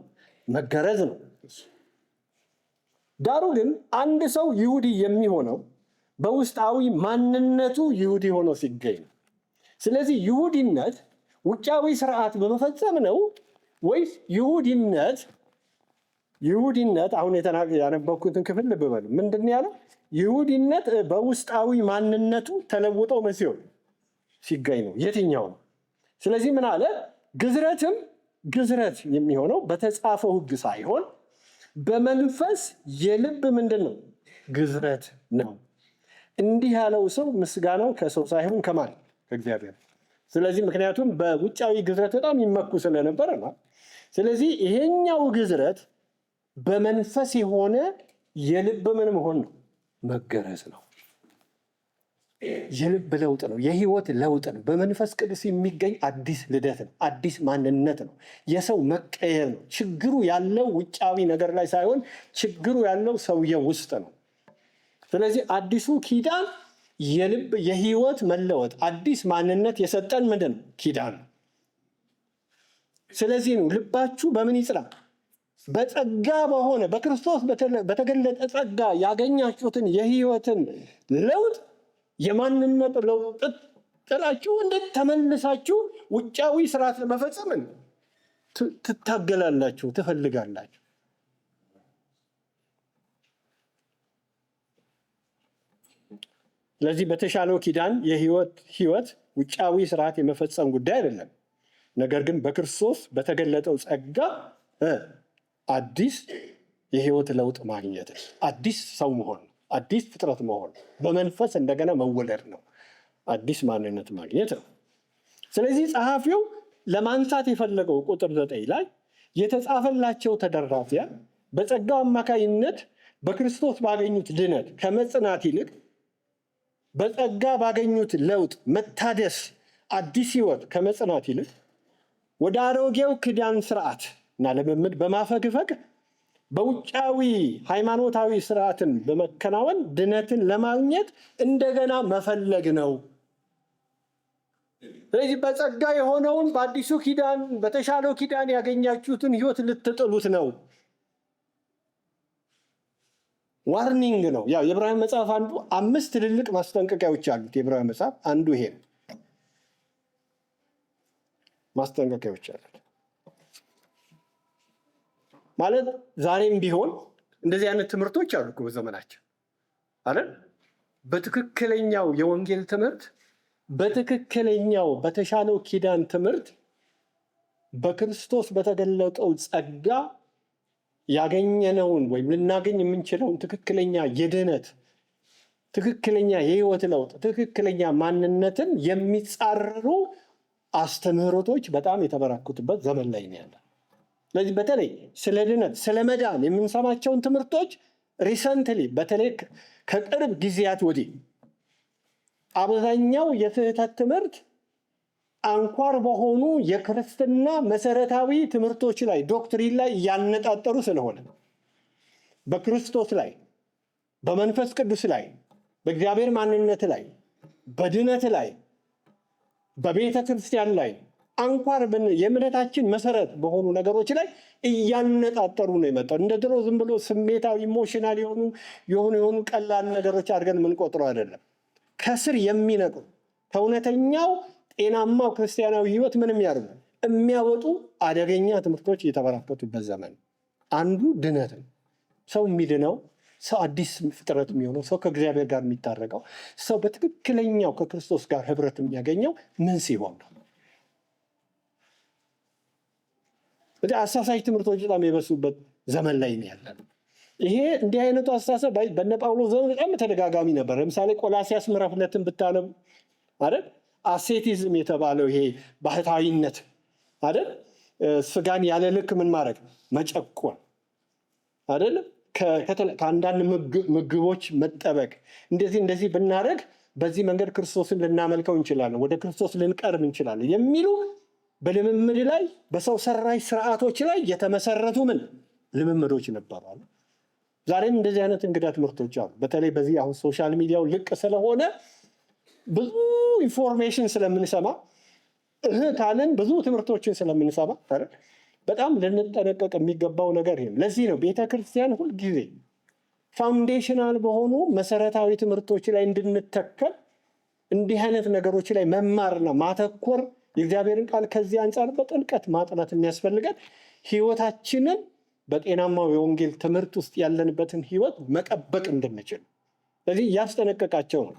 መገረዝ ነው። ዳሩ ግን አንድ ሰው ይሁዲ የሚሆነው በውስጣዊ ማንነቱ ይሁዲ ሆኖ ሲገኝ ነው። ስለዚህ ይሁዲነት ውጫዊ ስርዓት በመፈጸም ነው ወይስ ይሁዲነት አሁን ያነበብኩትን ክፍል ልብ በሉ። ምንድን ነው ያለው? ይሁዲነት በውስጣዊ ማንነቱ ተለውጦ ምን ሲሆን ሲገኝ ነው። የትኛው ነው? ስለዚህ ምን አለ? ግዝረትም ግዝረት የሚሆነው በተጻፈው ሕግ ሳይሆን በመንፈስ የልብ ምንድን ነው? ግዝረት ነው። እንዲህ ያለው ሰው ምስጋናው ከሰው ሳይሆን ከማን? ከእግዚአብሔር። ስለዚህ ምክንያቱም በውጫዊ ግዝረት በጣም ይመኩ ስለነበረ ነው። ስለዚህ ይሄኛው ግዝረት በመንፈስ የሆነ የልብ ምን መሆን ነው? መገረዝ ነው። የልብ ለውጥ ነው። የህይወት ለውጥ ነው። በመንፈስ ቅዱስ የሚገኝ አዲስ ልደት ነው። አዲስ ማንነት ነው። የሰው መቀየር ነው። ችግሩ ያለው ውጫዊ ነገር ላይ ሳይሆን ችግሩ ያለው ሰውየው ውስጥ ነው። ስለዚህ አዲሱ ኪዳን የልብ የህይወት መለወጥ፣ አዲስ ማንነት የሰጠን ምንድን ነው? ኪዳን ነው። ስለዚህ ነው ልባችሁ በምን ይጽና? በጸጋ በሆነ በክርስቶስ በተገለጠ ጸጋ ያገኛችሁትን የህይወትን ለውጥ፣ የማንነት ለውጥ ጥላችሁ እንዴት ተመልሳችሁ ውጫዊ ስርዓት ለመፈጸምን ትታገላላችሁ፣ ትፈልጋላችሁ? ስለዚህ በተሻለው ኪዳን የህይወት ህይወት ውጫዊ ስርዓት የመፈጸም ጉዳይ አይደለም። ነገር ግን በክርስቶስ በተገለጠው ጸጋ አዲስ የህይወት ለውጥ ማግኘት ነው። አዲስ ሰው መሆን ነው። አዲስ ፍጥረት መሆን፣ በመንፈስ እንደገና መወለድ ነው። አዲስ ማንነት ማግኘት ነው። ስለዚህ ጸሐፊው ለማንሳት የፈለገው ቁጥር 9 ላይ የተጻፈላቸው ተደራሲያን በጸጋው አማካይነት በክርስቶስ ባገኙት ድነት ከመጽናት ይልቅ በጸጋ ባገኙት ለውጥ፣ መታደስ፣ አዲስ ህይወት ከመጽናት ይልቅ ወደ አሮጌው ኪዳን ስርዓት እና ልምምድ በማፈግፈግ በውጫዊ ሃይማኖታዊ ስርዓትን በመከናወን ድነትን ለማግኘት እንደገና መፈለግ ነው። ስለዚህ በጸጋ የሆነውን በአዲሱ ኪዳን፣ በተሻለው ኪዳን ያገኛችሁትን ህይወት ልትጥሉት ነው። Warning ነው። ያው የዕብራውያን መጽሐፍ አንዱ አምስት ትልልቅ ማስጠንቀቂያዎች አሉት። የዕብራውያን መጽሐፍ አንዱ ይሄ ነው። ማስጠንቀቂያዎች አሉት። ማለት ዛሬም ቢሆን እንደዚህ አይነት ትምህርቶች አሉ እኮ በዘመናችን አይደል? በትክክለኛው የወንጌል ትምህርት፣ በትክክለኛው በተሻለው ኪዳን ትምህርት፣ በክርስቶስ በተገለጠው ጸጋ ያገኘነውን ወይም ልናገኝ የምንችለውን ትክክለኛ የድነት፣ ትክክለኛ የህይወት ለውጥ፣ ትክክለኛ ማንነትን የሚጻረሩ አስተምህሮቶች በጣም የተበራከቱበት ዘመን ላይ ነው ያለ። ስለዚህ በተለይ ስለ ድነት፣ ስለ መዳን የምንሰማቸውን ትምህርቶች recently በተለይ ከቅርብ ጊዜያት ወዲህ አብዛኛው የስህተት ትምህርት አንኳር በሆኑ የክርስትና መሰረታዊ ትምህርቶች ላይ፣ doctrine ላይ እያነጣጠሩ ስለሆነ፣ በክርስቶስ ላይ፣ በመንፈስ ቅዱስ ላይ፣ በእግዚአብሔር ማንነት ላይ፣ በድነት ላይ፣ በቤተ ክርስቲያን ላይ፣ አንኳር የእምነታችን መሰረት በሆኑ ነገሮች ላይ እያነጣጠሩ ነው የመጣው። እንደ ድሮ ዝም ብሎ ስሜታዊ emotional የሆኑ የሆኑ የሆኑ ቀላል ነገሮች አድርገን የምንቆጥረው አይደለም። ከስር የሚነቅሉ፣ ከእውነተኛው ጤናማው ክርስቲያናዊ ሕይወት ምን የሚያደርጉ፣ የሚያወጡ አደገኛ ትምህርቶች እየተበራከቱበት ዘመን። አንዱ ድነት ነው። ሰው የሚድነው፣ ሰው አዲስ ፍጥረት የሚሆነው፣ ሰው ከእግዚአብሔር ጋር የሚታረቀው፣ ሰው በትክክለኛው ከክርስቶስ ጋር ህብረት የሚያገኘው ምን ሲሆን ነው? ስለዚህ አሳሳች ትምህርቶች በጣም የበሱበት ዘመን ላይ ነው ያለነው። ይሄ እንዲህ አይነቱ አስተሳሰብ በነ ጳውሎስ ዘመን በጣም ተደጋጋሚ ነበር። ለምሳሌ ቆላሲያስ ምዕራፍ 2ን ብታነቡ አይደል፣ asceticism የተባለው ይሄ ባህታዊነት አይደል፣ ስጋን ያለ ልክ ምን ማድረግ፣ መጨቆን አይደል፣ ከአንዳንድ ምግቦች መጠበቅ፣ እንደዚህ እንደዚህ ብናደርግ በዚህ መንገድ ክርስቶስን ልናመልከው እንችላለን፣ ወደ ክርስቶስ ልንቀርብ እንችላለን የሚሉ በልምምድ ላይ፣ በሰው ሰራሽ ስርዓቶች ላይ የተመሰረቱ ምን ልምምዶች ነበሩ። ዛሬም እንደዚህ አይነት እንግዳ ትምህርቶች አሉ። በተለይ በዚህ አሁን social media ው ልቅ ስለሆነ፣ ብዙ information ስለምንሰማ፣ እህ ካልን ብዙ ትምህርቶችን ስለምንሰማ አይደል? በጣም ልንጠነቀቅ የሚገባው ነገር ይሄ ነው። ለዚህ ነው ቤተክርስቲያን ሁልጊዜ foundational በሆኑ መሰረታዊ ትምህርቶች ላይ እንድንተከል፣ እንዲህ አይነት ነገሮች ላይ መማርና ማተኮር፣ የእግዚአብሔርን ቃል ከዚህ አንጻር በጥልቀት ማጥናት የሚያስፈልገን ህይወታችንን በጤናማው የወንጌል ትምህርት ውስጥ ያለንበትን ህይወት መጠበቅ እንድንችል። ስለዚህ እያስጠነቀቃቸው ነው።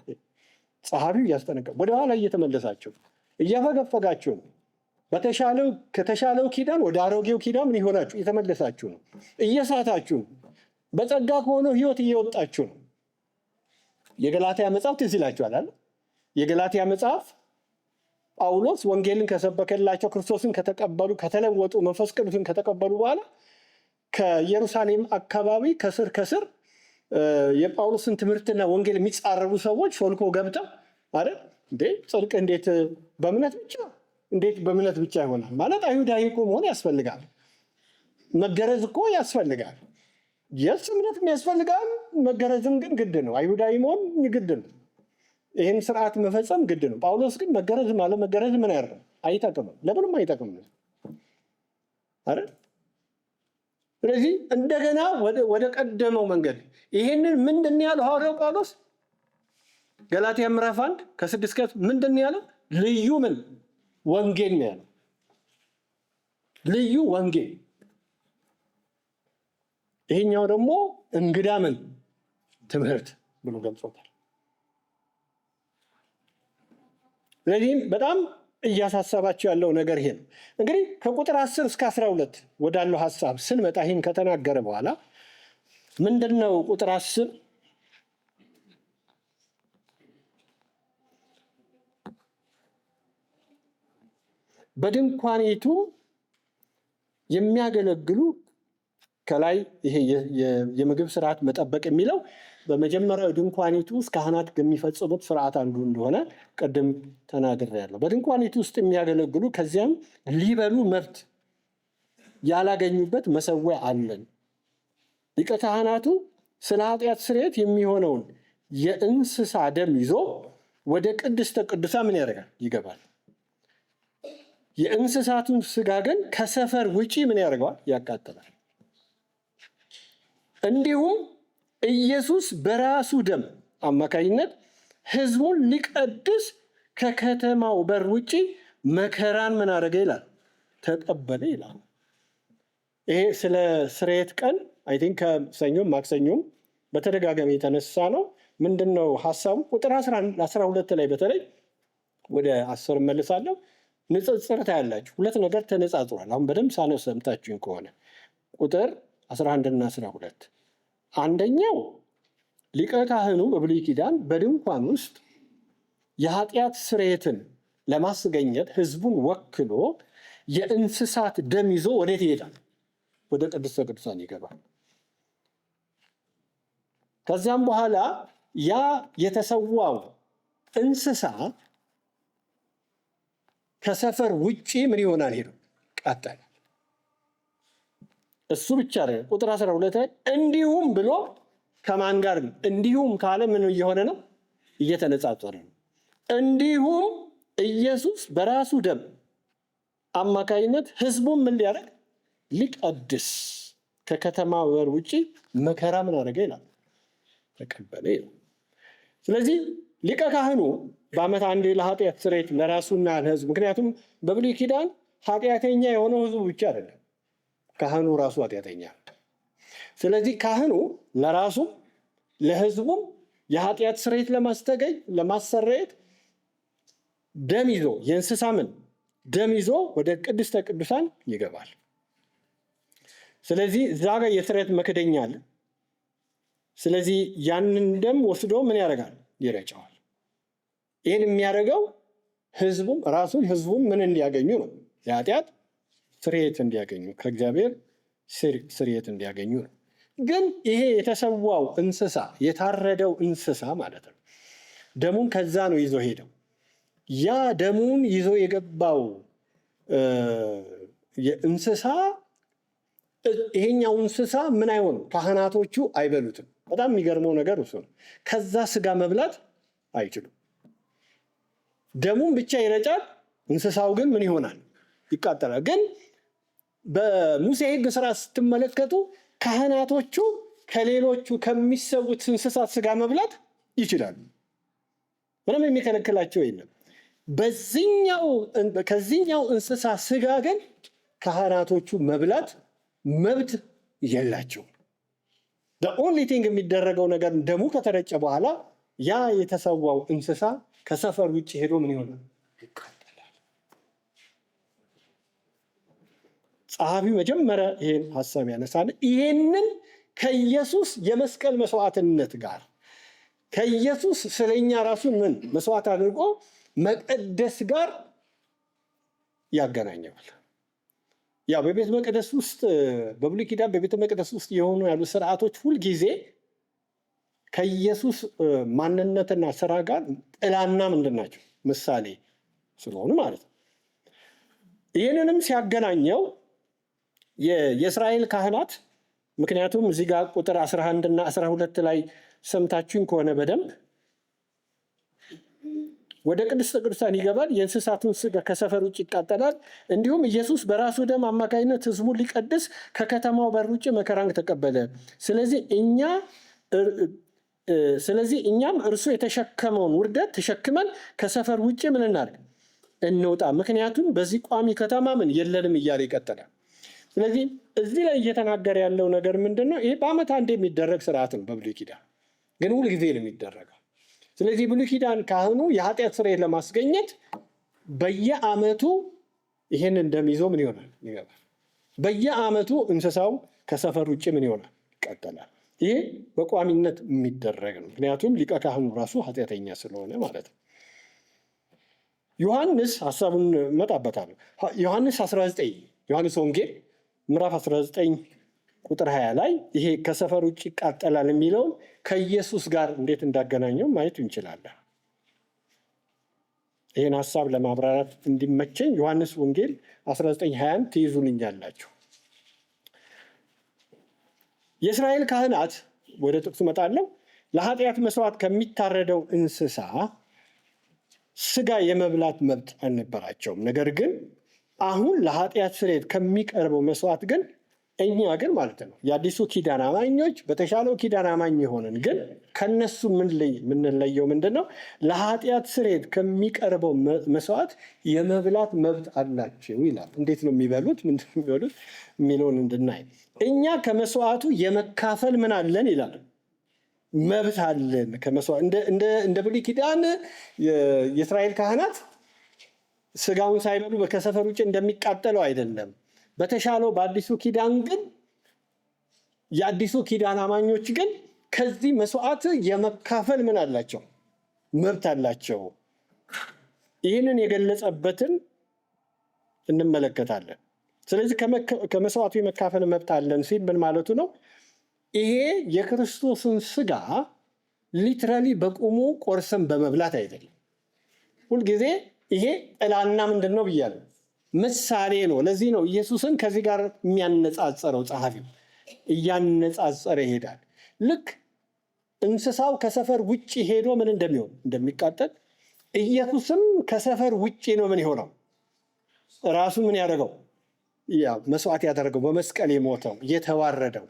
ጸሐፊው እያስጠነቀ ወደኋላ እየተመለሳቸው እያፈገፈጋችሁ ነው። ከተሻለው ኪዳን ወደ አሮጌው ኪዳን ምን ይሆናችሁ እየተመለሳችሁ ነው። እየሳታችሁ ነው። በጸጋ ከሆነው ህይወት እየወጣችሁ ነው። የገላትያ መጽሐፍ ትዝ ይላችኋል አይደል? የገላትያ መጽሐፍ ጳውሎስ ወንጌልን ከሰበከላቸው፣ ክርስቶስን ከተቀበሉ፣ ከተለወጡ፣ መንፈስ ቅዱስን ከተቀበሉ በኋላ ከኢየሩሳሌም አካባቢ ከስር ከስር የጳውሎስን ትምህርትና ወንጌል የሚጻረሩ ሰዎች ሾልኮ ገብተው አይደል እንዴ፣ ጽድቅ እንዴት በእምነት ብቻ፣ እንዴት በእምነት ብቻ ይሆናል? ማለት አይሁዳዊ እኮ መሆን ያስፈልጋል። መገረዝ እኮ ያስፈልጋል። Yes፣ እምነትም ያስፈልጋል፣ መገረዝም ግን ግድ ነው። አይሁዳዊ መሆን ግድ ነው። ይህን ስርዓት መፈጸም ግድ ነው። ጳውሎስ ግን መገረዝ ማለት መገረዝ ምን ያደርጋል? አይጠቅምም፣ ለምንም አይጠቅምም አይደል? ስለዚህ እንደገና ወደ ቀደመው መንገድ። ይሄንን ምንድን ነው ያለው ሐዋርያው ጳውሎስ? ገላትያ ምዕራፍ 1 ከ6 ምንድን ነው ያለው? ልዩ ምን ወንጌል ነው ያለው? ልዩ ወንጌል። ይሄኛው ደግሞ እንግዳ ምን ትምህርት ብሎ ገልጾታል። ስለዚህም በጣም እያሳሰባቸው ያለው ነገር ይሄ ነው። እንግዲህ ከቁጥር 10 እስከ 12 ወዳለው ሀሳብ ስንመጣ ይህን ከተናገረ በኋላ ምንድን ነው ቁጥር 10? በድንኳኒቱ የሚያገለግሉ፣ ከላይ ይሄ የምግብ ስርዓት መጠበቅ የሚለው በመጀመሪያው ድንኳኒቱ ውስጥ ካህናት የሚፈጽሙት ስርዓት አንዱ እንደሆነ ቅድም ተናግሬያለሁ። በድንኳኒቱ ውስጥ የሚያገለግሉ ከዚያም ሊበሉ መብት ያላገኙበት መሰዊያ አለን። ሊቀ ካህናቱ ስለ ኃጢአት ስርየት የሚሆነውን የእንስሳ ደም ይዞ ወደ ቅድስተ ቅዱሳን ምን ያደርጋል? ይገባል። የእንስሳቱን ስጋ ግን ከሰፈር ውጪ ምን ያደርገዋል? ያቃጥላል። እንዲሁም ኢየሱስ በራሱ ደም አማካኝነት ሕዝቡን ሊቀድስ ከከተማው በር ውጪ መከራን ምን አደረገ ይላል? ተቀበለ ይላል። ይሄ ስለ ስርየት ቀን I think ከሰኞም ማክሰኞም በተደጋጋሚ የተነሳ ነው። ምንድን ነው ሀሳቡ? ቁጥር 12 ላይ በተለይ፣ ወደ 10 እመልሳለሁ። ንጽጽር ታያላችሁ። ሁለት ነገር ተነጻጽሯል። አሁን በደንብ ሳነብ ሰምታችሁኝ ከሆነ ቁጥር 11 እና 12፣ አንደኛው ሊቀ ካህኑ በብሉይ ኪዳን በድንኳን ውስጥ የኃጢአት ስርየትን ለማስገኘት ህዝቡን ወክሎ የእንስሳት ደም ይዞ ወዴት ይሄዳል? ወደ ቅድስተ ቅዱሳን ይገባል። ከዚያም በኋላ ያ የተሰዋው እንስሳ ከሰፈር ውጪ ምን ይሆናል? ሄዶ ይቃጠላል። እሱ ብቻ አይደለም። ቁጥር 12 ላይ እንዲሁም ብሎ ከማን ጋር ነው? እንዲሁም ካለ ምን እየሆነ ነው? እየተነጻጸረ ነው። እንዲሁም ኢየሱስ በራሱ ደም አማካይነት ህዝቡን ምን ሊያደርግ? ሊቀድስ ከከተማ በር ውጭ መከራ ምን አደረገ ይላል? ተቀበለ ይላል። ስለዚህ ሊቀ ካህኑ በዓመት አንዴ ለኃጢአት ስርየት ለራሱና ለህዝቡ፣ ምክንያቱም በብሉይ ኪዳን ኃጢአተኛ የሆነው ህዝቡ ብቻ አይደለም፣ ካህኑ ራሱ ኃጢአተኛ። ስለዚህ ካህኑ ለራሱም ለህዝቡም የኃጢአት ስርየት ለማሰረየት ደም ይዞ፣ የእንስሳ ምን ደም ይዞ ወደ ቅድስተ ቅዱሳን ይገባል። ስለዚህ እዛ ጋር የስርየት መክደኛ አለ። ስለዚህ ያንን ደም ወስዶ ምን ያደርጋል? ይረጨዋል። ይህን የሚያደርገው ህዝቡም ራሱን ህዝቡም ምን እንዲያገኙ ነው? የኃጢአት ስርየት እንዲያገኙ፣ ከእግዚአብሔር ስርየት እንዲያገኙ ነው። ግን ይሄ የተሰዋው እንስሳ፣ የታረደው እንስሳ ማለት ነው። ደሙን ከዛ ነው ይዞ ሄደው። ያ ደሙን ይዞ የገባው የእንስሳ ይሄኛው እንስሳ ምን አይሆንም፣ ካህናቶቹ አይበሉትም። በጣም የሚገርመው ነገር እሱ ነው። ከዛ ስጋ መብላት አይችሉም። ደሙን ብቻ ይረጫል። እንስሳው ግን ምን ይሆናል? ይቃጠላል። ግን በሙሴ ሕግ ስርዓት ስትመለከቱ ካህናቶቹ ከሌሎቹ ከሚሰዉት እንስሳት ስጋ መብላት ይችላሉ። ምንም የሚከለክላቸው የለም። ከዚህኛው እንስሳ ስጋ ግን ካህናቶቹ መብላት መብት የላቸውም። The only thing የሚደረገው ነገር ደሙ ከተረጨ በኋላ ያ የተሰዋው እንስሳ ከሰፈር ውጭ ሄዶ ምን ይሆናል? ይቃጠላል። ጸሐፊው መጀመሪያ ይሄን ሀሳብ ያነሳል። ይሄንን ከኢየሱስ የመስቀል መስዋዕትነት ጋር፣ ከኢየሱስ ስለኛ ራሱን ምን መስዋዕት አድርጎ መቀደስ ጋር ያገናኘዋል። ያው በቤተ መቅደስ ውስጥ፣ በብሉይ ኪዳን በቤተ መቅደስ ውስጥ የሆኑ ያሉ ስርዓቶች ሁልጊዜ ከኢየሱስ ማንነትና ስራ ጋር ጥላና ምንድን ናቸው? ምሳሌ ስለሆኑ ማለት ነው። ይህንንም ሲያገናኘው የእስራኤል ካህናት፣ ምክንያቱም እዚህ ጋር ቁጥር 11 እና 12 ላይ ሰምታችሁኝ ከሆነ በደንብ፣ ወደ ቅድስተ ቅዱሳን ይገባል፣ የእንስሳቱን ስጋ ከሰፈር ውጭ ይቃጠላል። እንዲሁም ኢየሱስ በራሱ ደም አማካኝነት ሕዝቡን ሊቀድስ ከከተማው በር ውጭ መከራን ተቀበለ። ስለዚህ እኛም እርሱ የተሸከመውን ውርደት ተሸክመን ከሰፈር ውጭ ምን እናድርግ? እንውጣ። ምክንያቱም በዚህ ቋሚ ከተማ ምን የለንም እያለ ይቀጥላል። ስለዚህ እዚህ ላይ እየተናገረ ያለው ነገር ምንድን ነው? ይሄ በዓመት አንድ የሚደረግ ስርዓት ነው። በብሉይ ኪዳን ግን ሁል ጊዜ ነው የሚደረገው። ስለዚህ ብሉይ ኪዳን ካህኑ የኃጢአት ስርየት ለማስገኘት በየዓመቱ ይሄንን ደም ይዞ ምን ይሆናል? ይገባል። በየዓመቱ እንስሳው ከሰፈር ውጭ ምን ይሆናል? ይቃጠላል። ይሄ በቋሚነት የሚደረግ ነው። ምክንያቱም ሊቀ ካህኑ ራሱ ኃጢአተኛ ስለሆነ ማለት ነው። ዮሐንስ ሀሳቡን እመጣበታለሁ። ዮሐንስ 19፣ ዮሐንስ ወንጌል ምዕራፍ 19 ቁጥር 20 ላይ ይሄ ከሰፈር ውጭ ይቃጠላል የሚለውን ከኢየሱስ ጋር እንዴት እንዳገናኘው ማየት እንችላለን። ይህን ሀሳብ ለማብራራት እንዲመቸኝ ዮሐንስ ወንጌል 19:20 ትይዙልኛላችሁ። የእስራኤል ካህናት፣ ወደ ጥቅሱ እመጣለሁ፣ ለኃጢአት መስዋዕት ከሚታረደው እንስሳ ስጋ የመብላት መብት አልነበራቸውም። ነገር ግን አሁን ለኃጢአት ስርየት ከሚቀርበው መስዋዕት ግን እኛ ግን ማለት ነው የአዲሱ ኪዳን አማኞች፣ በተሻለው ኪዳን አማኝ የሆንን ግን ከነሱ የምንለየው ምንድን ነው? ለኃጢአት ስርየት ከሚቀርበው መስዋዕት የመብላት መብት አላቸው ይላል። እንዴት ነው የሚበሉት? ምንድን ነው የሚበሉት የሚለውን እንድናይ፣ እኛ ከመስዋዕቱ የመካፈል ምን አለን ይላል? መብት አለን። እንደ ብሉይ ኪዳን የእስራኤል ካህናት ስጋውን ሳይበሉ ከሰፈር ውጭ እንደሚቃጠለው አይደለም። በተሻለው በአዲሱ ኪዳን ግን የአዲሱ ኪዳን አማኞች ግን ከዚህ መስዋዕት የመካፈል ምን አላቸው? መብት አላቸው። ይህንን የገለጸበትን እንመለከታለን። ስለዚህ ከመስዋዕቱ የመካፈል መብት አለን ሲል ምን ማለቱ ነው? ይሄ የክርስቶስን ስጋ literally በቁሙ ቆርሰን በመብላት አይደለም። ሁልጊዜ ይሄ ጥላና ምንድን ነው ብያለሁ? ምሳሌ ነው። ለዚህ ነው ኢየሱስን ከዚህ ጋር የሚያነጻጸረው። ጸሐፊው እያነጻጸረ ይሄዳል። ልክ እንስሳው ከሰፈር ውጭ ሄዶ ምን እንደሚሆን፣ እንደሚቃጠል፣ ኢየሱስም ከሰፈር ውጭ ነው ምን የሆነው? ራሱ ምን ያደረገው ያ መስዋዕት ያደረገው በመስቀል የሞተው የተዋረደው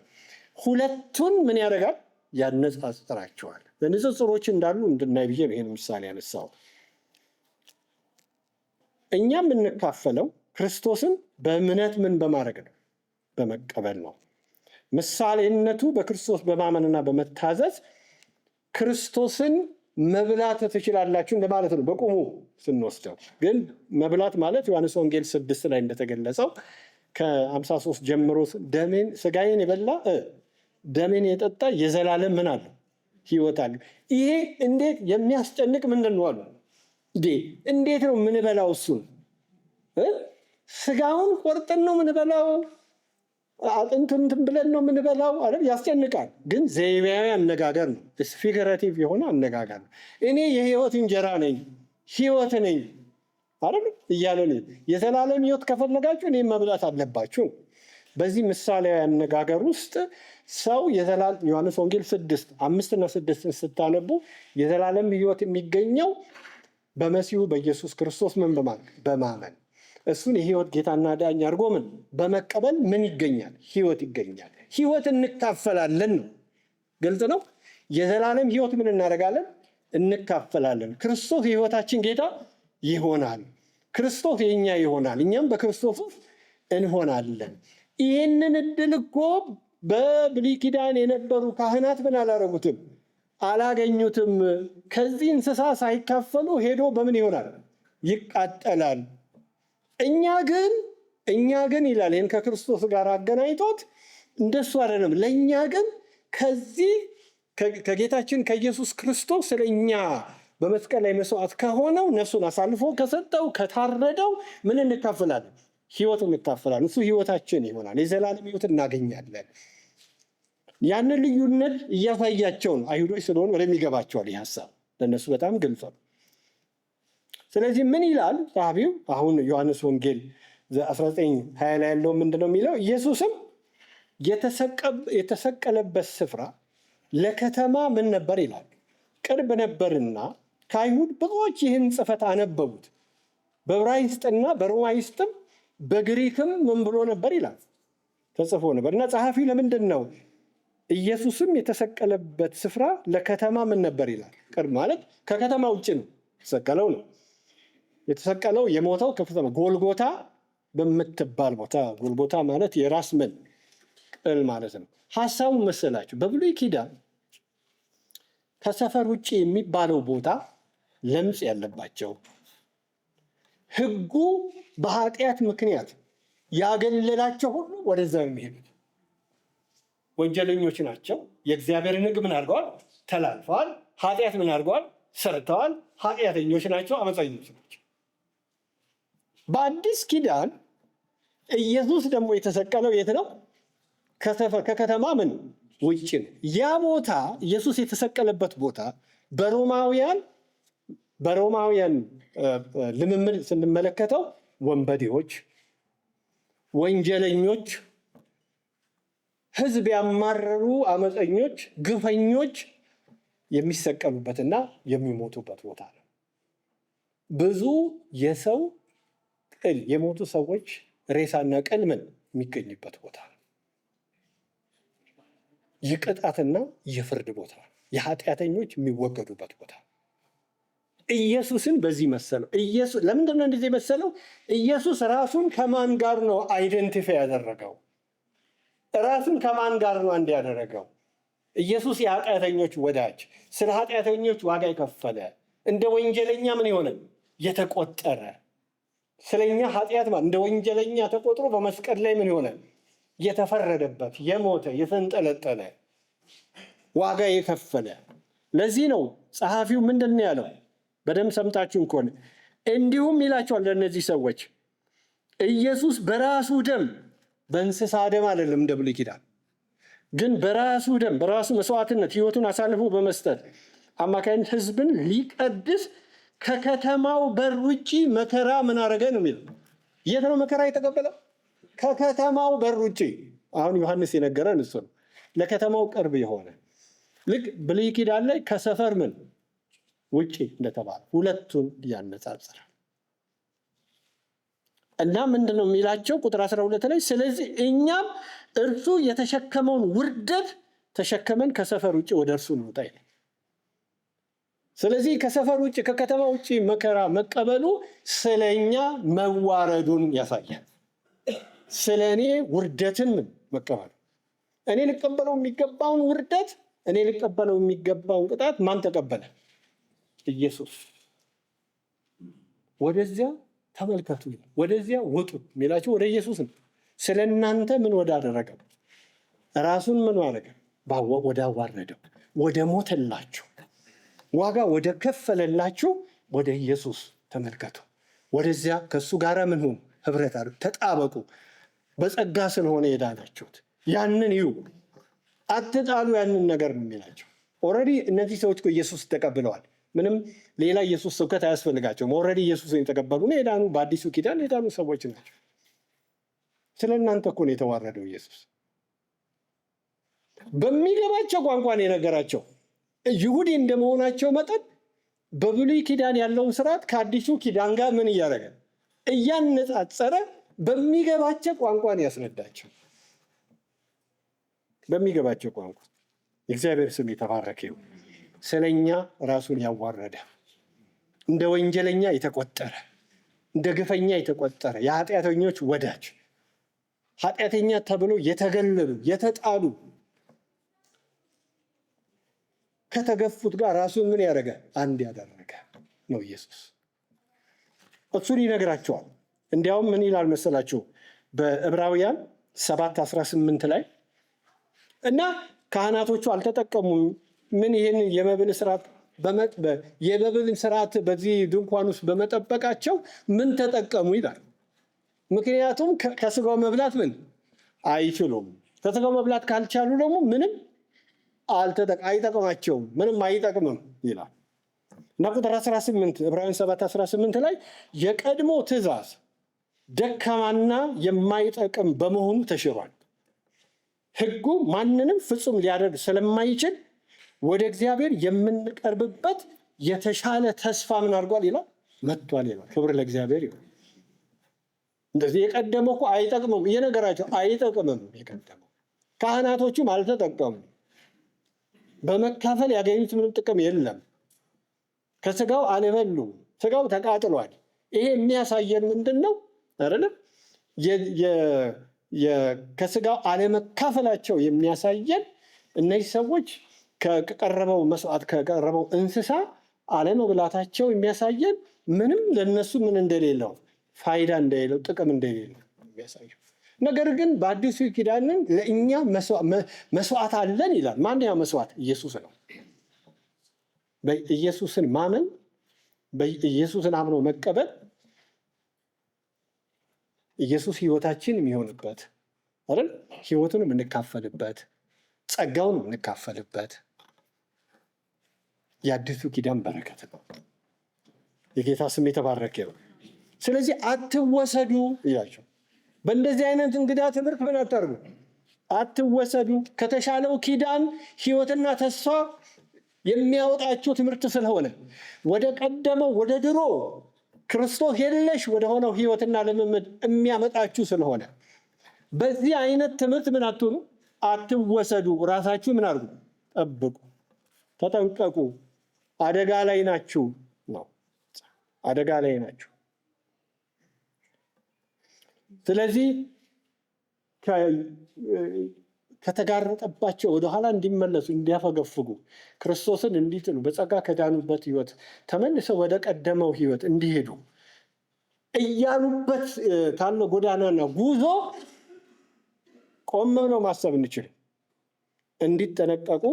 ሁለቱን ምን ያደርጋል? ያነጻጽራቸዋል። ንጽጽሮች እንዳሉ እንድናይ ብዬ ይሄን ምሳሌ ያነሳው። እኛ የምንካፈለው ክርስቶስን በእምነት ምን በማድረግ ነው? በመቀበል ነው። ምሳሌነቱ በክርስቶስ በማመንና በመታዘዝ ክርስቶስን መብላት ትችላላችሁ እንደማለት ነው። በቁሙ ስንወስደው ግን መብላት ማለት ዮሐንስ ወንጌል 6 ላይ እንደተገለጸው ከ53 ጀምሮ ደሜን ስጋዬን የበላ ደሜን የጠጣ የዘላለም ምን አለው? ሕይወት አለው። ይሄ እንዴት የሚያስጨንቅ ምንድን ነው አሉ። እንዴት ነው ምንበላው? እሱን ስጋውን ቆርጠን ነው ምንበላው? አጥንቱን እንትን ብለን ነው የምንበላው? አይደል? ያስጨንቃል። ግን ዘይቤያዊ አነጋገር ነው። Figurative የሆነ አነጋገር ነው። እኔ የህይወት እንጀራ ነኝ፣ ህይወት ነኝ አይደል እያለ ነው። የዘላለም ህይወት ከፈለጋችሁ እኔን መብላት አለባችሁ። በዚህ ምሳሌያዊ አነጋገር ውስጥ ሰው ዮሐንስ ወንጌል 6 5 እና 6 ስታነቡ የዘላለም ህይወት የሚገኘው በመሲሁ በኢየሱስ ክርስቶስ ምን በማድረግ በማመን እሱን የህይወት ጌታና ዳኝ አድርጎ ምን በመቀበል ምን ይገኛል? ህይወት ይገኛል። ህይወት እንካፈላለን ነው። ግልጽ ነው። የዘላለም ህይወት ምን እናደርጋለን? እንካፈላለን። ክርስቶስ የህይወታችን ጌታ ይሆናል። ክርስቶስ የኛ ይሆናል። እኛም በክርስቶስ ውስጥ እንሆናለን። ይህንን እድል እኮ በብሉይ ኪዳን የነበሩ ካህናት ምን አላደረጉትም? አላገኙትም። ከዚህ እንስሳ ሳይካፈሉ ሄዶ በምን ይሆናል? ይቃጠላል። እኛ ግን ይላል፣ ይህን ከክርስቶስ ጋር አገናኝቶት እንደሱ አይደለም። ለእኛ ግን ከዚህ ከጌታችን ከኢየሱስ ክርስቶስ ስለኛ በመስቀል ላይ መስዋዕት ከሆነው፣ ነፍሱን አሳልፎ ከሰጠው፣ ከታረደው ምን እንካፈላለን? ህይወት እንካፈላለን። እሱ ህይወታችን ይሆናል። የዘላለም ህይወት እናገኛለን። ያንን ልዩነት እያሳያቸው ነው። አይሁዶች ስለሆኑ ወደሚገባቸዋል ይህ ሀሳብ ለእነሱ በጣም ግልጽ ነው። ስለዚህ ምን ይላል ጸሐፊው? አሁን ዮሐንስ ወንጌል 19:20 ላይ ያለው ምንድን ነው የሚለው? ኢየሱስም የተሰቀለበት ስፍራ ለከተማ ምን ነበር ይላል፣ ቅርብ ነበርና ከአይሁድ ብዙዎች ይህን ጽሕፈት አነበቡት። በዕብራይስጥና በሮማይስጥም በግሪክም ምን ብሎ ነበር ይላል፣ ተጽፎ ነበር። እና ጸሐፊው ለምንድን ነው ኢየሱስም የተሰቀለበት ስፍራ ለከተማ ምን ነበር ይላል? ቅርብ ማለት ከከተማ ውጭ ነው የተሰቀለው ነው የተሰቀለው፣ የሞተው ከከተማ ጎልጎታ በምትባል ቦታ። ጎልጎታ ማለት የራስ ምን ቅል ማለት ነው። ሀሳቡ መሰላችሁ በብሉይ ኪዳን ከሰፈር ውጭ የሚባለው ቦታ ለምጽ ያለባቸው፣ ሕጉ በኃጢአት ምክንያት ያገለላቸው ሁሉ ወደዛ የሚሄዱት ወንጀለኞች ናቸው። የእግዚአብሔርን ሕግ ምን አድርገዋል? ተላልፈዋል። ኃጢአት ምን አድርገዋል? ሰርተዋል። ኃጢአተኞች ናቸው፣ አመፀኞች ናቸው። በአዲስ ኪዳን ኢየሱስ ደግሞ የተሰቀለው የት ነው? ከሰፈር ከከተማ ምን ውጭ ነው። ያ ቦታ ኢየሱስ የተሰቀለበት ቦታ በሮማውያን ልምምድ ስንመለከተው ወንበዴዎች፣ ወንጀለኞች፣ ህዝብ ያማረሩ አመፀኞች፣ ግፈኞች የሚሰቀሉበትና የሚሞቱበት ቦታ ነው። ብዙ የሰው ቅል፣ የሞቱ ሰዎች ሬሳና ቅል ምን የሚገኝበት ቦታ ነው። የቅጣትና የፍርድ ቦታ፣ የኃጢአተኞች የሚወገዱበት ቦታ። ኢየሱስን በዚህ መሰለው። ኢየሱስ ለምንድን ነው እንደዚህ መሰለው? ኢየሱስ ራሱን ከማን ጋር ነው identify ያደረገው? ራሱን ከማን ጋር ነው አንድ ያደረገው? ኢየሱስ የኃጢአተኞች ወዳጅ፣ ስለ ኃጢአተኞች ዋጋ የከፈለ፣ እንደ ወንጀለኛ ምን የሆነ የተቆጠረ፣ ስለኛ ኃጢአት ማለት እንደ ወንጀለኛ ተቆጥሮ በመስቀል ላይ ምን የሆነ የተፈረደበት፣ የሞተ፣ የተንጠለጠለ፣ ዋጋ የከፈለ። ለዚህ ነው ጸሐፊው ምንድን ነው ያለው? በደንብ ሰምታችሁ ከሆነ እንዲሁም ይላቸዋል ለእነዚህ ሰዎች፣ ኢየሱስ በራሱ ደም፣ በእንስሳ ደም አይደለም እንደ ብሉይ ኪዳን፣ ግን በራሱ ደም፣ በራሱ መስዋዕትነት ሕይወቱን አሳልፎ በመስጠት አማካኝነት ሕዝብን ሊቀድስ ከከተማው በር ውጭ መከራ ምን አደረገ ነው የሚለው። የት ነው መከራ የተቀበለው? ከከተማው በር ውጭ። አሁን ዮሐንስ የነገረን እሱ ነው። ለከተማው ቅርብ የሆነ፣ ልክ ብሉይ ኪዳን ላይ ከሰፈር ምን ውጭ እንደተባለ ሁለቱን ያነጻጽራል። እና ምንድን ነው የሚላቸው? ቁጥር 12 ላይ ስለዚህ እኛም እርሱ የተሸከመውን ውርደት ተሸከመን ከሰፈር ውጭ ወደ እርሱ እንውጣ ይላል። ስለዚህ ከሰፈር ውጭ፣ ከከተማ ውጭ መከራ መቀበሉ ስለኛ መዋረዱን ያሳያል። ስለ እኔ ውርደትን ምን መቀበሉ፣ እኔ ልቀበለው የሚገባውን ውርደት፣ እኔ ልቀበለው የሚገባውን ቅጣት ማን ተቀበለ? ኢየሱስ። ወደዚያ ተመልከቱ፣ ወደዚያ ውጡ የሚላቸው ወደ ኢየሱስ ነው። ስለ እናንተ ምን ወዳደረገው፣ ራሱን ምን አደረገ? ወዳዋረደው፣ ወደ ሞተላችሁ፣ ዋጋ ወደ ከፈለላችሁ ወደ ኢየሱስ ተመልከቱ። ወደዚያ ከእሱ ጋር ምን ሁኑ? ህብረት አድርጉ፣ ተጣበቁ። በጸጋ ስለሆነ የዳናችሁት ያንን እዩ፣ አትጣሉ ያንን ነገር ነው የሚላቸው። Already እነዚህ ሰዎች እኮ ኢየሱስ ተቀብለዋል። ምንም ሌላ ኢየሱስ ስብከት አያስፈልጋቸውም። Already ኢየሱስን የተቀበሉ ነው የዳኑ፣ በአዲሱ ኪዳን የዳኑ ሰዎች ናቸው። ስለ እናንተ እኮ ነው የተዋረደው ኢየሱስ። በሚገባቸው ቋንቋ ነው የነገራቸው። ይሁዲ እንደመሆናቸው መጠን በብሉይ ኪዳን ያለውን ስርዓት ከአዲሱ ኪዳን ጋር ምን እያደረገ፣ እያነጻጸረ በሚገባቸው ቋንቋ ነው ያስረዳቸው። በሚገባቸው ቋንቋ። የእግዚአብሔር ስም የተባረከ ይሁን። ስለኛ ራሱን ያዋረደ፣ እንደ ወንጀለኛ የተቆጠረ፣ እንደ ግፈኛ የተቆጠረ፣ የኃጢአተኞች ወዳጅ፣ ኃጢአተኛ ተብሎ የተገለሉ፣ የተጣሉ፣ ከተገፉት ጋር ራሱን ምን ያደረገ፣ አንድ ያደረገ ነው ኢየሱስ። እሱን ይነግራቸዋል። እንዲያውም ምን ይላል መሰላችሁ? በዕብራውያን 7:18 ላይ እና ካህናቶቹ አልተጠቀሙም። ምን ይህን የመብል ስርዓት በዚህ ድንኳን ውስጥ በመጠበቃቸው ምን ተጠቀሙ ይላል። ምክንያቱም ከስጋው መብላት ምን አይችሉም። ከስጋው መብላት ካልቻሉ ደግሞ ምንም አይጠቅማቸውም፣ ምንም አይጠቅምም ይላል። እና ቁጥር 18፣ ዕብራውያን 7:18 ላይ የቀድሞ ትእዛዝ ደካማና የማይጠቅም በመሆኑ ተሽሯል። ሕጉ ማንንም ፍጹም ሊያደርግ ስለማይችል ወደ እግዚአብሔር የምንቀርብበት የተሻለ ተስፋ ምን አድርጓል ይላል? መጥቷል ይላል። ክብር ለእግዚአብሔር ይሁን። እንደዚህ የቀደመው እኮ አይጠቅምም፣ እየነገራቸው አይጠቅምም። የቀደመው ካህናቶቹም አልተጠቀሙም። በመካፈል ያገኙት ምንም ጥቅም የለም። ከስጋው አልበሉም። ስጋው ተቃጥሏል። ይሄ የሚያሳየን ምንድን ነው? አይደለም? ከስጋው አለመካፈላቸው የሚያሳየን እነዚህ ሰዎች ከቀረበው መስዋዕት፣ ከቀረበው እንስሳ አለመብላታቸው የሚያሳየን ምንም ለነሱ ምን እንደሌለው፣ ፋይዳ እንደሌለው፣ ጥቅም እንደሌለው የሚያሳየው። ነገር ግን በአዲሱ ኪዳንን ለእኛ መስዋዕት አለን ይላል። ማን ያ መስዋዕት? ኢየሱስ ነው። በኢየሱስን ማመን፣ በኢየሱስን አምኖ መቀበል፣ ኢየሱስ ህይወታችን የሚሆንበት አይደል? ህይወቱን የምንካፈልበት፣ ጸጋውን የምንካፈልበት የአዲሱ ኪዳን በረከት ነው። የጌታ ስም የተባረከ ይሁን። ስለዚህ አትወሰዱ ይላቸው። በእንደዚህ አይነት እንግዳ ትምህርት ምን አታርጉ? አትወሰዱ። ከተሻለው ኪዳን ህይወትና ተስፋ የሚያወጣችሁ ትምህርት ስለሆነ፣ ወደ ቀደመው፣ ወደ ድሮ ክርስቶስ የለሽ ወደ ሆነው ህይወትና ልምምድ የሚያመጣችሁ ስለሆነ በዚህ አይነት ትምህርት ምን አትሆኑ? አትወሰዱ። ራሳችሁ ምን አድርጉ? ጠብቁ፣ ተጠንቀቁ። አደጋ ላይ ናችሁ ነው። አደጋ ላይ ናችሁ። ስለዚህ ከተጋረጠባቸው ወደኋላ እንዲመለሱ፣ እንዲያፈገፍጉ፣ ክርስቶስን እንዲጥሉ፣ በጸጋ ከዳኑበት ህይወት ተመልሰው ወደ ቀደመው ህይወት እንዲሄዱ እያሉበት ካለው ጎዳናና ጉዞ ቆም ብለው ማሰብ እንችል እንዲጠነቀቁ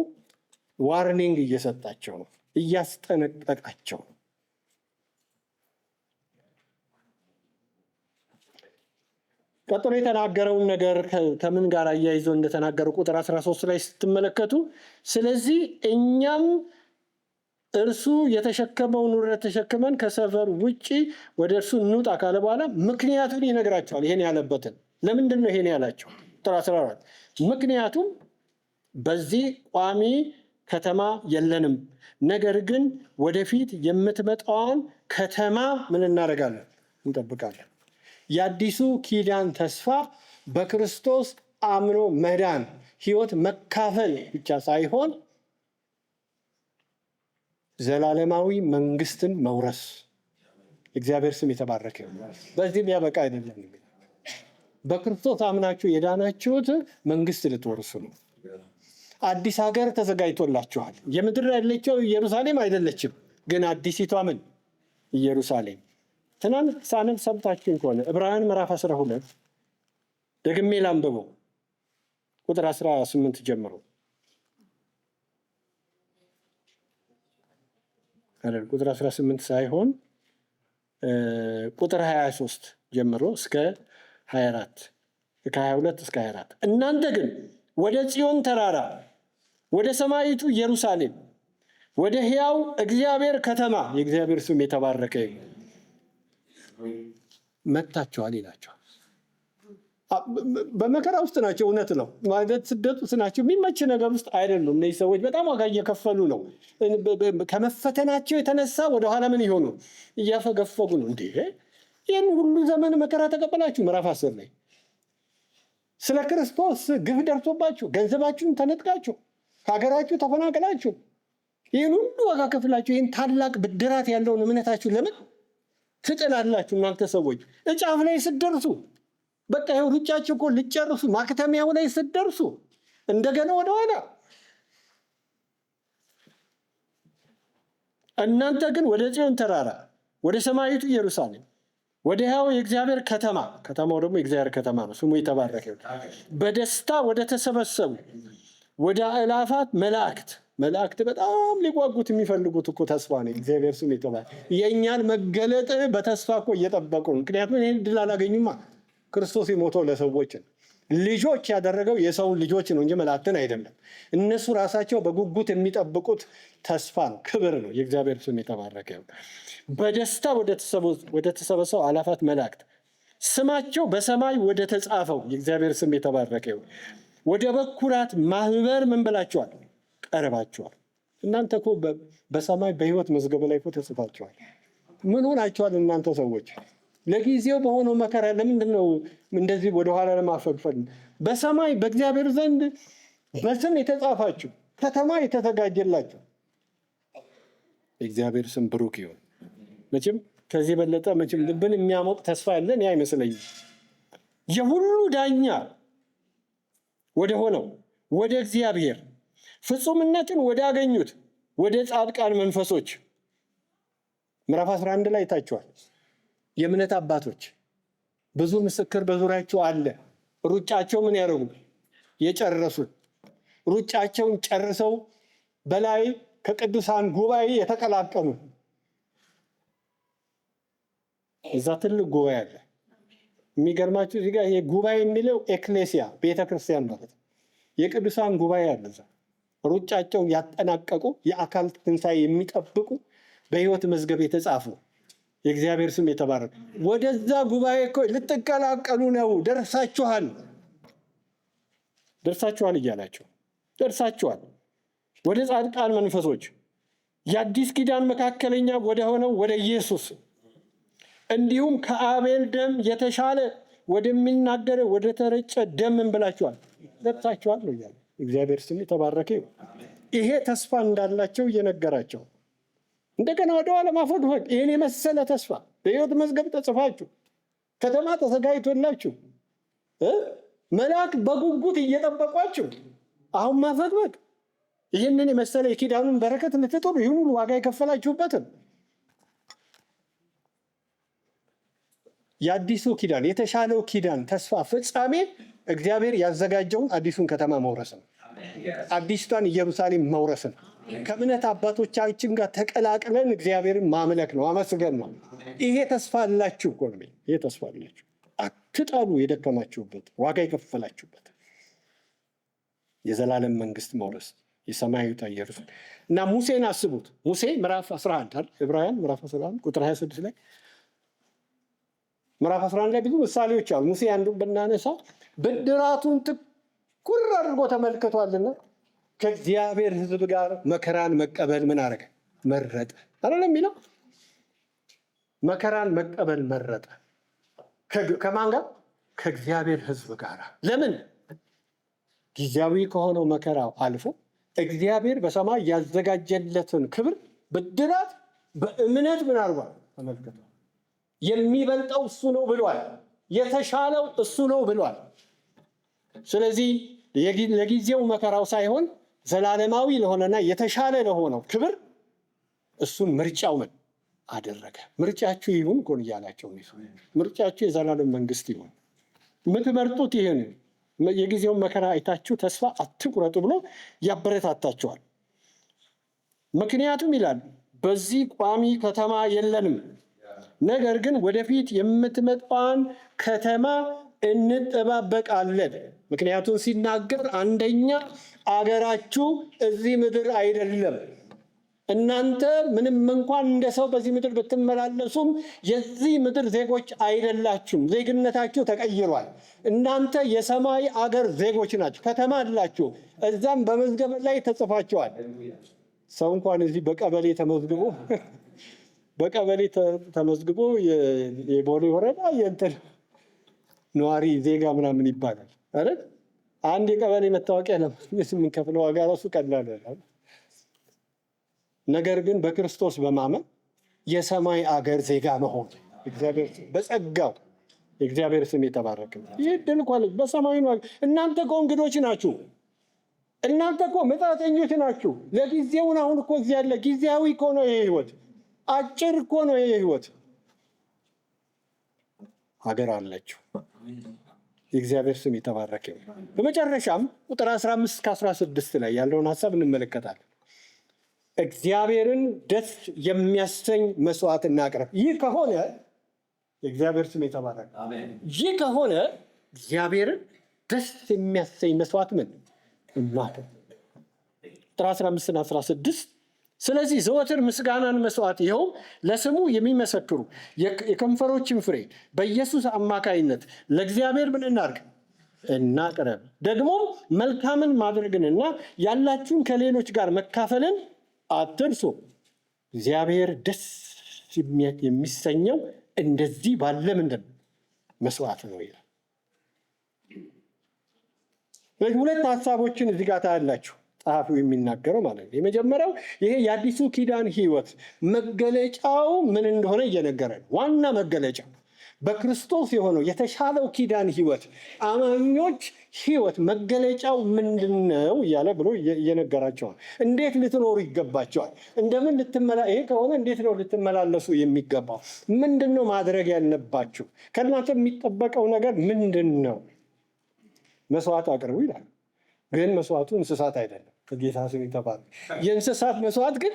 warning እየሰጣቸው ነው፣ እያስጠነቀቃቸው ነው። ቀጥሎ የተናገረውን ነገር ከምን ጋር አያይዞ እንደተናገረው ቁጥር 13 ላይ ስትመለከቱ ስለዚህ እኛም እርሱ የተሸከመውን ውርደት ተሸክመን ከሰፈር ውጭ ወደ እርሱ እንውጣ ካለ በኋላ ምክንያቱን ይነግራቸዋል። ይሄን ያለበትን፣ ለምንድን ነው ይሄን ያላቸው? ቁጥር 14 ምክንያቱም በዚህ ቋሚ ከተማ የለንም፣ ነገር ግን ወደፊት የምትመጣዋን ከተማ ምን እናደርጋለን? እንጠብቃለን። የአዲሱ ኪዳን ተስፋ በክርስቶስ አምኖ መዳን፣ ሕይወት መካፈል ብቻ ሳይሆን ዘላለማዊ መንግስትን መውረስ። እግዚአብሔር ስም የተባረከ ይሁን። በዚህም ያበቃ አይደለም። በክርስቶስ አምናችሁ የዳናችሁት መንግስት ልትወርሱ ነው። አዲስ ሀገር ተዘጋጅቶላችኋል። የምድር ያለችው ኢየሩሳሌም አይደለችም፣ ግን አዲሲቷ ምን ኢየሩሳሌም። ትናንት ሳነብ ሰምታችሁ ከሆነ ዕብራውያን ምዕራፍ 12 ደግሜ ላንብበው፣ ቁጥር 18 ጀምሮ አይደል፣ ቁጥር 18 ሳይሆን ቁጥር 23 ጀምሮ እስከ 24፣ ከ22 እስከ 24። እናንተ ግን ወደ ጽዮን ተራራ፣ ወደ ሰማይቱ ኢየሩሳሌም፣ ወደ ሕያው እግዚአብሔር ከተማ፣ የእግዚአብሔር ስም የተባረከ ይሁን፣ መጥታችኋል ይላቸዋል። በመከራ ውስጥ ናቸው። እውነት ነው፣ ማለት ስደት ውስጥ ናቸው። የሚመች ነገር ውስጥ አይደሉም። እነዚህ ሰዎች በጣም ዋጋ እየከፈሉ ነው። ከመፈተናቸው የተነሳ ወደኋላ ምን ይሆኑ እያፈገፈጉ ነው። እንዴ፣ ይህን ሁሉ ዘመን መከራ ተቀበላችሁ። ምዕራፍ 10 ላይ ስለ ክርስቶስ ግፍ ደርሶባችሁ፣ ገንዘባችሁን ተነጥቃችሁ፣ ከሀገራችሁ ተፈናቅላችሁ፣ ይህን ሁሉ ዋጋ ከፍላችሁ ይህን ታላቅ ብድራት ያለውን እምነታችሁ ለምን ትጥላላችሁ? እናንተ ሰዎች እጫፍ ላይ ስትደርሱ፣ በቃ ይኸው ሩጫችሁ እኮ ልጨርሱ ማክተሚያው ላይ ስትደርሱ እንደገና ወደኋላ። እናንተ ግን ወደ ጽዮን ተራራ፣ ወደ ሰማይቱ ኢየሩሳሌም፣ ወደ ሕያው የእግዚአብሔር ከተማ፣ ከተማው ደግሞ የእግዚአብሔር ከተማ ነው፣ ስሙ የተባረከ ይሁን፣ በደስታ ወደ ተሰበሰቡ ወደ አእላፋት መላእክት። መላእክት በጣም ሊጓጉት የሚፈልጉት እኮ ተስፋ ነው። እግዚአብሔር ስም የተባረከ። የእኛን መገለጥ በተስፋ እኮ እየጠበቁ ነው። ምክንያቱም ይህን ድል አላገኙማ። ክርስቶስ የሞተው ለሰዎች ነው። ልጆች ያደረገው የሰውን ልጆች ነው እንጂ መላእክትን አይደለም። እነሱ ራሳቸው በጉጉት የሚጠብቁት ተስፋ ነው፣ ክብር ነው። የእግዚአብሔር ስም የተባረከ ይሁን። በደስታ ወደ ተሰበሰቡ አእላፋት መላእክት፣ ስማቸው በሰማይ ወደ ተጻፈው፣ የእግዚአብሔር ስም የተባረከ ይሁን፣ ወደ በኩራት ማህበር ምን ብላችኋል? ቀርባችኋል። እናንተ እኮ በሰማይ በሕይወት መዝገብ ላይ እኮ ተጽፋችኋል። ምን ሆናችኋል እናንተ ሰዎች? ለጊዜው በሆነው መከራ ለምንድን ነው እንደዚህ ወደኋላ ለማፈግፈግ? በሰማይ በእግዚአብሔር ዘንድ በስም የተጻፋችሁ፣ ከተማ የተዘጋጀላችሁ። የእግዚአብሔር ስም ብሩክ ይሁን። መቼም ከዚህ የበለጠ መቼም ልብን የሚያሞቅ ተስፋ ያለን ያ አይመስለኝም። የሁሉ ዳኛ ወደ ሆነው ወደ እግዚአብሔር፣ ፍጹምነትን ወዳገኙት ወደ ጻድቃን መንፈሶች። ምዕራፍ 11 ላይ ታችኋል። የእምነት አባቶች፣ ብዙ ምስክር በዙሪያቸው አለ። ሩጫቸው ምን ያደረጉ፣ የጨረሱ፣ ሩጫቸውን ጨርሰው በላይ ከቅዱሳን ጉባኤ የተቀላቀሉ። እዛ ትልቅ ጉባኤ አለ። የሚገርማችሁ እዚህ ጋር ይሄ ጉባኤ የሚለው ኤክሌሲያ፣ ቤተክርስቲያን ማለት ነው። የቅዱሳን ጉባኤ አለ እዛ። ሩጫቸውን ያጠናቀቁ፣ የአካል ትንሣኤ የሚጠብቁ፣ በሕይወት መዝገብ የተጻፉ፣ የእግዚአብሔር ስም የተባረከ። ወደዛ ጉባኤ እኮ ልትቀላቀሉ ነው፣ ደርሳችኋል፣ ደርሳችኋል እያላቸው ደርሳችኋል። ወደ ጻድቃን መንፈሶች፣ የአዲስ ኪዳን መካከለኛ ወደ ሆነው ወደ ኢየሱስ፣ እንዲሁም ከአቤል ደም የተሻለ ወደሚናገር ወደ ተረጨ ደም ምን ብላችኋል? ደርሳችኋል ነው እያለ። እግዚአብሔር ስም የተባረከ ይሁን። ይሄ ተስፋ እንዳላቸው እየነገራቸው እንደገና ወደ ኋላ ማፈግፈግ፣ ይህን የመሰለ ተስፋ፣ በሕይወት መዝገብ ተጽፋችሁ፣ ከተማ ተዘጋጅቶላችሁ፣ መልአክ በጉጉት እየጠበቋችሁ አሁን ማፈግፈግ፣ ይህንን የመሰለ የኪዳኑን በረከት ልትጥሉ፣ ይህን ሁሉ ዋጋ የከፈላችሁበትን። የአዲሱ ኪዳን፣ የተሻለው ኪዳን ተስፋ ፍጻሜ እግዚአብሔር ያዘጋጀውን አዲሱን ከተማ መውረስ ነው። አዲስቷን ኢየሩሳሌም መውረስ ነው። ከእምነት አባቶቻችን ጋር ተቀላቅለን እግዚአብሔርን ማምለክ ነው፣ ማመስገን ነው። ይሄ ተስፋ አላችሁ እኮ ነው። ይሄ ተስፋ አላችሁ። አትጣሉ። የደከማችሁበት፣ ዋጋ የከፈላችሁበት የዘላለም መንግስት መውረስ፣ የሰማያዊቷ ኢየሩሳሌም። እና ሙሴን አስቡት። ሙሴ ምዕራፍ 11 አይደል? ዕብራውያን ምዕራፍ 11 ቁጥር 26 ላይ፣ ምዕራፍ 11 ላይ ብዙ ምሳሌዎች አሉ። ሙሴ አንዱን ብናነሳ ብድራቱን ትኩር አድርጎ ተመልክቷልና ከእግዚአብሔር ሕዝብ ጋር መከራን መቀበል ምን አደረገ? መረጠ። አይደለም የሚለው? መከራን መቀበል መረጠ። ከማን ጋር? ከእግዚአብሔር ሕዝብ ጋር። ለምን? ጊዜያዊ ከሆነው መከራው አልፎ እግዚአብሔር በሰማይ ያዘጋጀለትን ክብር ብድራት በእምነት ምን አድርጓል? ተመልክቷል። የሚበልጠው እሱ ነው ብሏል። የተሻለው እሱ ነው ብሏል። ስለዚህ ለጊዜው መከራው ሳይሆን ዘላለማዊ ለሆነና የተሻለ ለሆነው ክብር እሱን ምርጫው ምን አደረገ? ምርጫችሁ ይሁን እኮ እያላቸው ነው። ምርጫችሁ የዘላለም መንግስት ይሁን፣ የምትመርጡት ይህን፣ የጊዜውን መከራ አይታችሁ ተስፋ አትቁረጡ ብሎ ያበረታታቸዋል። ምክንያቱም ይላል፣ በዚህ ቋሚ ከተማ የለንም፣ ነገር ግን ወደፊት የምትመጣዋን ከተማ እንጠባበቃለን። ምክንያቱም ሲናገር አንደኛ አገራችሁ እዚህ ምድር አይደለም። እናንተ ምንም እንኳን እንደ ሰው በዚህ ምድር ብትመላለሱም የዚህ ምድር ዜጎች አይደላችሁም። ዜግነታችሁ ተቀይሯል። እናንተ የሰማይ አገር ዜጎች ናችሁ። ከተማ አላችሁ። እዛም በመዝገብ ላይ ተጽፋችኋል። ሰው እንኳን እዚህ በቀበሌ ተመዝግቦ የቦሌ ወረዳ የእንትን ነዋሪ ዜጋ ምናምን ይባላል አይደል? አንድ የቀበሌ መታወቂያ ለማግኘት የምንከፍለው ዋጋ ራሱ ቀላል አይደለም። ነገር ግን በክርስቶስ በማመን የሰማይ አገር ዜጋ መሆን እግዚአብሔር በጸጋው፣ የእግዚአብሔር ስም የተባረከ። ይህ ዕድል እኮ አለ። በሰማይ ነው። እናንተ እኮ እንግዶች ናችሁ። እናንተ እኮ መጻተኞች ናችሁ። ለጊዜውን አሁን እኮ እዚህ ያለ ጊዜያዊ እኮ ነው ይሄ ህይወት። አጭር እኮ ነው ይሄ ህይወት። ሀገር አለችው። የእግዚአብሔር ስም የተባረከ ይሁን። በመጨረሻም ቁጥር 15 እስከ 16 ላይ ያለውን ሀሳብ እንመለከታለን። እግዚአብሔርን ደስ የሚያሰኝ መስዋዕት እናቅርብ። ይህ ከሆነ፣ የእግዚአብሔር ስም የተባረከ፣ ይህ ከሆነ እግዚአብሔርን ደስ የሚያሰኝ መስዋዕት ምን እናቅርብ። ቁጥር 15 እና 16፣ ስለዚህ ዘወትር ምስጋናን መስዋዕት፣ ይኸውም ለስሙ የሚመሰክሩ የከንፈሮችን ፍሬ በኢየሱስ አማካይነት ለእግዚአብሔር ምን እናርግ? እናቅርብ። ደግሞም መልካምን ማድረግንና ያላችሁን ከሌሎች ጋር መካፈልን አትርሱ። እግዚአብሔር ደስ የሚሰኘው እንደዚህ ባለ ምንድን ነው? መስዋዕት ነው ይላል። ስለዚህ ሁለት ሀሳቦችን እዚህ ጋር ታያላችሁ፣ ጸሐፊው የሚናገረው ማለት ነው። የመጀመሪያው ይሄ የአዲሱ ኪዳን ሕይወት መገለጫው ምን እንደሆነ እየነገረ ነው። ዋና መገለጫ በክርስቶስ የሆነው የተሻለው ኪዳን ሕይወት፣ አማኞች ሕይወት መገለጫው ምንድን ነው እያለ ብሎ እየነገራቸው ነው። እንዴት ልትኖሩ ይገባቸዋል? እንደምን ልትመላ ይሄ ከሆነ እንዴት ነው ልትመላለሱ የሚገባው? ምንድን ነው ማድረግ ያለባችሁ? ከእናንተ የሚጠበቀው ነገር ምንድን ነው? መስዋዕት አቅርቡ ይላል። ግን መስዋዕቱ እንስሳት አይደለም። ከጌታ ስም የተባረከ። የእንስሳት መስዋዕት ግን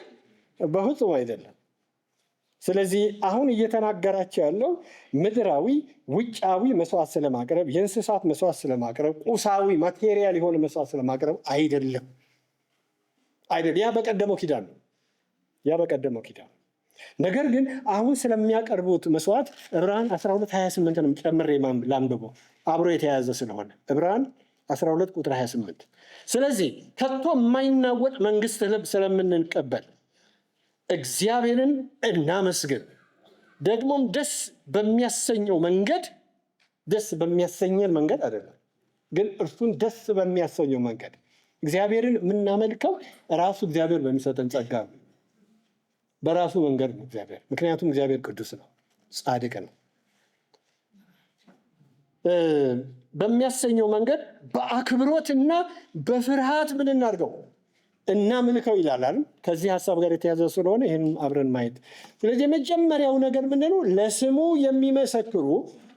በፍጹም አይደለም። ስለዚህ አሁን እየተናገራቸው ያለው ምድራዊ ውጫዊ መስዋዕት ስለማቅረብ፣ የእንስሳት መስዋዕት ስለማቅረብ፣ ቁሳዊ material የሆነ መስዋዕት ስለማቅረብ አይደለም፣ አይደለም። ያ በቀደመው ኪዳን ነው። ያ በቀደመው ኪዳን ነው። ነገር ግን አሁን ስለሚያቀርቡት መስዋዕት ዕብራውያን 12 28ንም ጨምሬ ላንብበው፣ አብሮ የተያያዘ ስለሆነ። ዕብራውያን 12 ቁጥር 28፣ ስለዚህ ከቶ የማይናወጥ መንግስት ስለምንቀበል እግዚአብሔርን እናመስግን። ደግሞም ደስ በሚያሰኘው መንገድ፣ ደስ በሚያሰኘን መንገድ አይደለም፣ ግን እርሱን ደስ በሚያሰኘው መንገድ። እግዚአብሔርን የምናመልከው ራሱ እግዚአብሔር በሚሰጠን ጸጋ ነው። በራሱ መንገድ ነው እግዚአብሔር። ምክንያቱም እግዚአብሔር ቅዱስ ነው፣ ጻድቅ ነው። በሚያሰኘው መንገድ በአክብሮትና በፍርሃት ምን እናድርገው? እናምልከው ይላል አይደል? ከዚህ ሀሳብ ጋር የተያዘ ስለሆነ ይህን አብረን ማየት። ስለዚህ የመጀመሪያው ነገር ምንድን ነው? ለስሙ የሚመሰክሩ